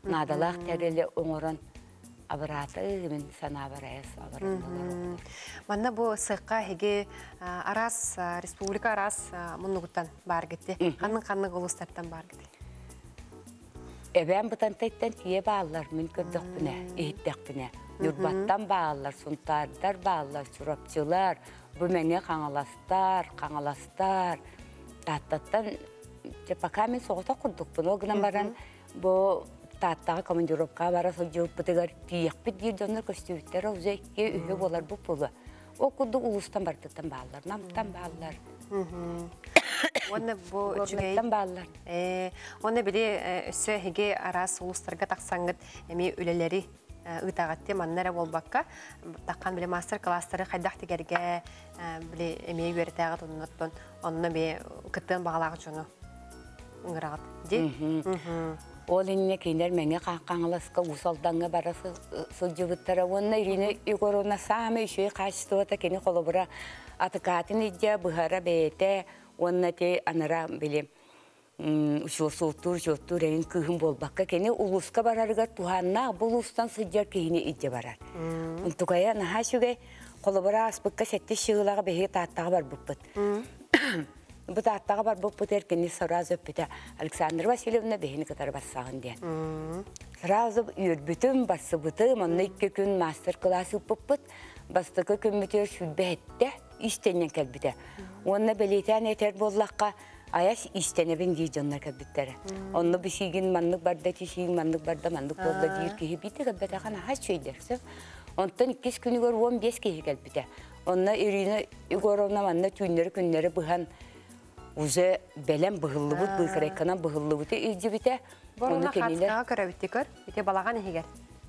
наадалаах тэрили оҥорон абыраата мин санаабар айас абыран Манна бу сыахха эһиги араас республика араас муннугуттан баар гитти. Ханнык-ханнык улуустартан баар гитти? Эбээн Бытантайтан тиийэ бааллар, мин көрдөхпүнэ, иһиттэхпинэ. Ньурбаттан бааллар, Сунтаардар бааллар, Чурапчылар, бу Мэҥэ Хаҥаластар, Хаҥаластар, Тааттаттан пока мин соҕотох курдукпун. Ол гынан баран бу Тааттаҕа командировкаҕа бара сылдьыбыппытыгар тиийиэхпит диир дьоннор көстүбүттэр, ол уже икки үһү буоларбыт буолуо. Ол курдук улуустан бардыттан бааллар, Намтан бааллар. Уонна бу үчүгэй бааллар. Уонна били өссө эһиги араас улуустарга тахсаҥҥыт эмиэ үлэлэри ыытаҕыт дии манна эрэ буолбакка таххан били мастер-класстары хайдах тигэргэ били эмиэ үөрэтээҕит оннуттан онно эмиэ кыттыан баҕалаах дьону ыҥыраҕыт дии. Ол иннинэ кинилэр Мэҥэ Хаҥаласка Уус Алдаҥҥа бара сылдьыбыттара уонна Ирина Егоровна саамай үчүгэй хаачыстыбата кини холобура атыкаатын илдьэ быһара бэйэтэ уонна ити анара били учуоттуур учуоттуур эҥин кыыһым буолбакка кини улууска барарыгар туһааннаах бу улуустан сылдьар киһини илдьэ барар. Онтукайа наһаа үчүгэй. Холобура ааспыкка сэттис сыылаҕа биһиги Тааттаҕа барбыппыт. Бу Тааттаҕа барбыппытыгар кини сразу эппитэ Александра Васильевна биһини кытары барсаҕын диэн. Сразу үөрбүтүм, барсыбытым, онно икки күн мастер-класс ыыппыппыт. Бастакы күммүтүгэр 27 иистэнньэн кэлбитэ. Уонна бэлиэтээн этэр буоллахха, айас иистэнэбин диир дьоннор кэлбиттэрэ. Онно бисиигин маннык барда, тисиигин маннык барда, маннык буолла диир киһи биирдэ кэлбэтэҕин аһаа үчүгэйдэр. Онтон иккис күнүгэр 15 киһи кэлбитэ. Онно Ирина Егоровна манна түүннэри-күннэри быһан уже бэлэм быһыллыбыт быыкарайканан быһыллыбыты илдьибитэ. Ону кинилэр көрөбүт көр. Ити балаҕан иһигэр.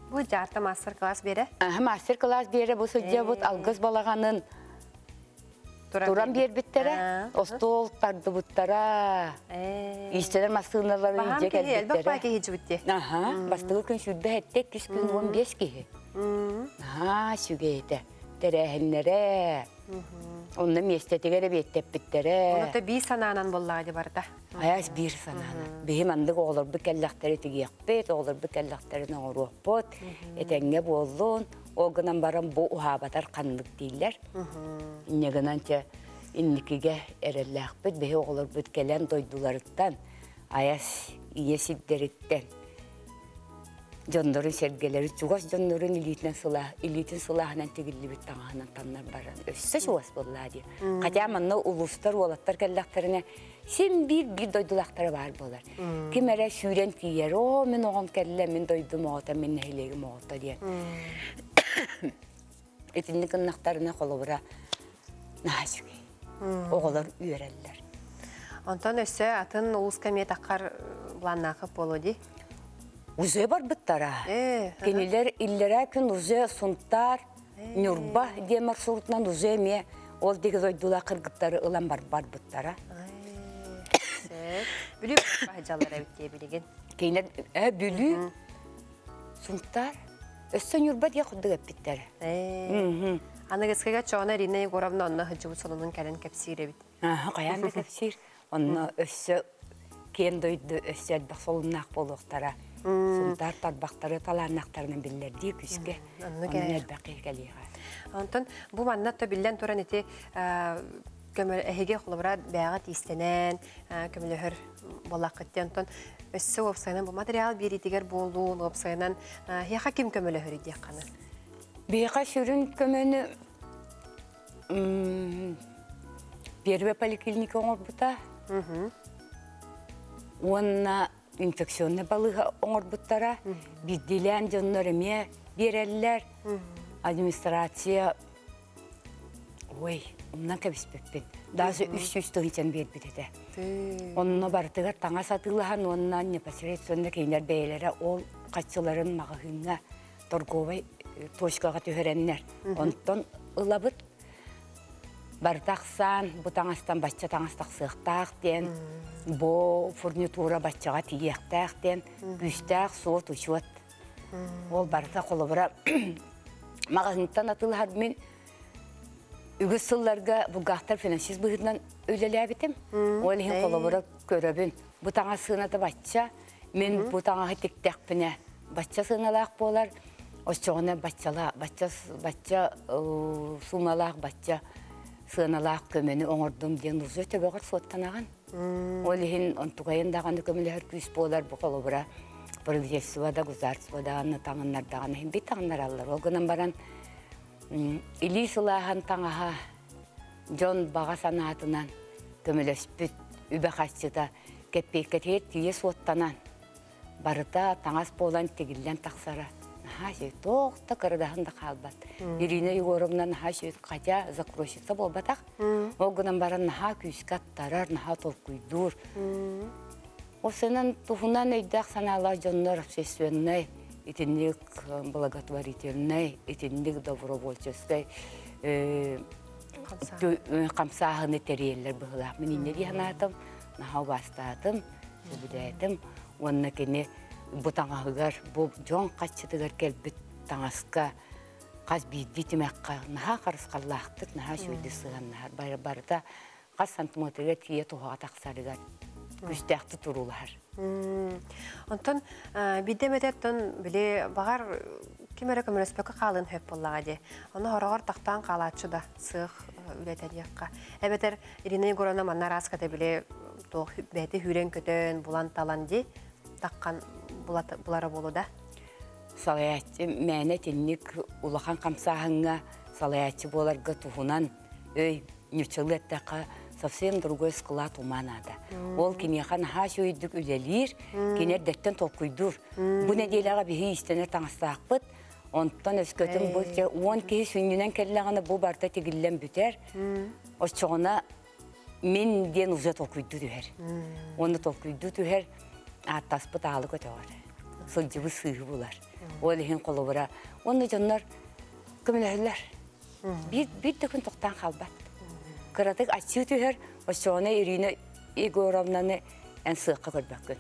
Бу дьаарта мастер-класс биэрэ. Мастер-класс биэрэ бу сылдьабыт алгыс балаҕанын туран биэрбиттэрэ, остуол тардыбыттара, иистэнэр массыыналары илдьэ кэлбиттэрэ. киһи Аха, бастакы күн 27, иккис күн 15 киһи. Аха, сүгэйэтэ. Тэрээһиннэрэ. Онно миэстэтигэр эбиэттэппиттэрэ. Онно биир санаанан буоллаҕа дии барыта. Айаас биир санаанан. Биһи маннык оҕолорбут кэллэхтэрэ тигиэхпит, оҕолорбут кэллэхтэрин оҥоруохпут, этэҥҥэ буоллун. Ол гынан баран бу уһаабатар ханнык дииллэр. Инньэ гынан чэ инникигэ эрэллээхпит. Биһи оҕолорбут кэлэн дойдуларыттан, айас ийэ сирдэриттэн дьоннорун сэргэлэрин, чугас дьоннорун илиитинэн сылаа, илиитин сылааһынан тигиллибит таҥаһынан таннар баран өссө чугас буоллаа дии. Хотя манна улуустар, уолаттар кэллэхтэринэ син биир биир дойдулаахтара баар буолар. Ким эрэ сүүрэн тиийэр, оо, мин оҕом кэллэ, мин дойдум оҕото, мин нэһилиэгим оҕото диэн. Итинник гыннахтарына холобура наһаа үчүгэй. Оҕолор үөрэллэр. Онтон өссө атын улууска эмиэ таххар былааннаахы буолуо дии? Уже барбыттара. Кинилэр иллэрээ күн уже Сунтаар, Ньурба диэн маршрутунан уже эмиэ ол диэки дойдулаах кыргыттары ылан барбыттара. Бүлүү баһыдьаллар эбит дии билигин. Кинилэр Бүлүү, Сунтаар, өссө Ньурба диэх курдук эппиттэрэ. Аныгыскыга Чоона Ирина Егоровна онно сылдьыбыт сонунун кэлэн кэпсиир эбит. Хайаан да кэпсиир. Онно өссө киэн дойду өссө элбэх солуннаах буолуохтара. Сунтаар тарбахтары талааннаахтарынан биллэрдии күүскэ. Онно элбэх киһи кэлиэҕэ. Онтон бу манна то биллэн туран ити көмө эһиги холобура бэйэҕэ тиистэнэн көмөлөһөр буоллаххыт онтон өссө уопсайынан бу материал биэриитигэр буолуун уопсайынан эһиэхэ ким көмөлөһөр диэхханы? Биһиэхэ сүрүн көмөнү Первая поликлиника оҥорбута уонна инфекционнай балыыһа оҥорбуттара. Биирдиилээн дьоннор эмиэ биэрэллэр. Администрация ой, умнан кэбиспиппин. Даже 300 тыһыынчаны биэрбит этэ. Онно барытыгар таҥас атыылаһан уонна непосредственно кинилэр бэйэлэрэ ол хаччыларын маҕаһыыҥҥа торговай точкаҕа түһэрэннэр. Онтон ылабыт. Барыта ахсаан, бу таҥастан бачча таҥас тахсыахтаах диэн, бу фурнитура баччаҕа тиийиэхтээх диэн күүстээх суот-учуот. Ол барыта холобура маҕаһыынтан атыылаһар мин үгүс сылларга булгаахтар финансист быһыытынан үлэлээбитим. Ол иһин холобура көрөбүн. Бу таҥас сыаната бачча, мин бу таҥаһы тиктэхпинэ бачча сыаналаах буолар, оччоҕуна баччала, бачча, бачча суумалаах, бачча сыаналаах көмөнү оҥордум диэн уже төбөҕөр суоттанаҕын. Ол иһин онтукайын даҕаны көмөлөһөр күүс буолар бу холобура правительство да, государство даҕаны таҥыннардаҕына иһин бит таҥыннараллар. Ол гынан баран илии сылааһын таҥаһа дьон баҕа санаатынан көмөлөспүт үбэ-харчыта кэппиэккэтигэр тиийэ суоттанан барыта таҥас буолан тигиллэн тахсара наһаа үчүгэй туох да кырадаһын да хаалбат Ирина Егоровна наһаа үчүгэй хотя закройщица буолбатах ол гынан баран наһаа күүскэ аттарар наһаа толкуйдуур ол сынан туһунан өйдөөх санаалаах дьоннор общественнай Итинник благотворительнай, итинник добровольческай хамсааһыны тэрийэллэр быһыылаах. Мин инньэ дии санаатым, наһаа убаастаатым, сөбүлээтим. Уонна кини бу таҥаһыгар, бу дьон хаччытыгар кэлбит таҥаска хас биирдии тимэххэ наһаа харысхаллаахтык, наһаа үчүгэйдик сыһыаннаһар. Барыта хас сантиметрга тиийэ туһаҕа тахсарыгар күүстээхтик туруулаһар. Онтон биирдэ эмэтэ оттон били баҕар ким эрэ көмөлөспөккө хаалыан сөп буоллаҕа дии. Ону хороҕор тахтаан хаалааччы да сыах үлэтэ диэххэ. Эбэтэр Ирина Егоровна манна араас били туох бэйэтэ сүүрэн-көтөн, булан-талан дии таххан булара буолуо да. Салайааччы мээнэ итинник улахан хамсааһыҥҥа салайааччы буоларга туһунан өй ньуччалыы эттэххэ совсем другой склад ума наада. Ол киниэхэ наһаа үчүгэйдик үлэлиир, кини эрдэттэн толкуйдуур. Бу нэдиэлэҕэ биһи иистэнэр таҥастаахпыт, онтон өскөтүн бу уон киһи сүнньүнэн кэллэҕинэ бу барыта тигиллэн бүтэр. Оччоҕуна мин диэн уже толкуйдуу түһэр. Уонна толкуйдуу түһэр, ааттаспыт аалы көтөҕөр. Сылдьыбыт сыыһы булар. Ол иһин холобура. Уонна дьоннор көмөлөһөллөр. Биир, биир да күн тохтоон хаалбат. Кыратык аччыы түһэр, оччоҕуна Ирина Егоровнаны эн сыахха көрбөккүн.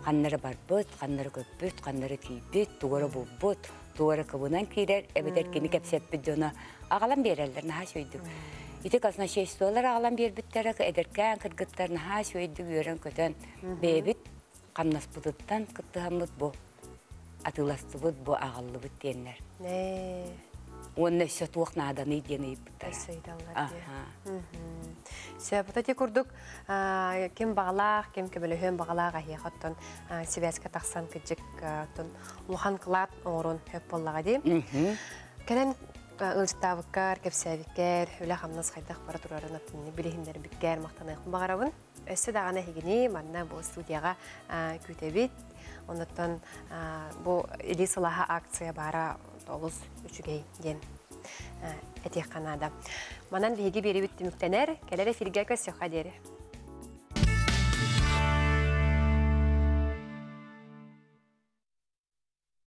Ханнары барбыт, ханнары көппүт, ханнары тиийбит, тугу эрэ булбут, тугу эрэ кыбынан киирэр, эбэтэр кини кэпсэппит дьоно аҕалан биэрэллэр, наһаа үчүгэйдик. Ити казначействолар аҕалан биэрбиттэрэ, эдэркээн кыргыттар наһаа үчүгэйдик үөрэн-көтөн, бэйэбит хамнаспытыттан кыттыһаммыт бу атыыластыбыт, бу аҕаллыбыт диэннэр. Уонна өссө туох нааданый диэн ыйыппыттара. Өссө ыйыталлар дии. Сөп, ити курдук ким баҕалаах, ким көмөлөһүөн баҕалаах эһиэхэ оттон сибээскэ тахсан кыдьык оттон улахан кылаат оҥорон сөп буоллаҕа дии. Кэлэн ыалдьыттаабыккар, кэпсээбиккэр, үлэ-хамнас хайдах бара турарын оттон билиһиннэрбиккэр махтаныахпын баҕарабын. Өссө даҕаны эһигини манна бу студияҕа күүтэбит. Онуттан бу Илии сылааһа акция баара олус үчүгэй диэн этиэххэ наада. Манан биһиги биэрибит түмүктэнэр. Кэлэр эфиргэ көрсүөххэ диэри.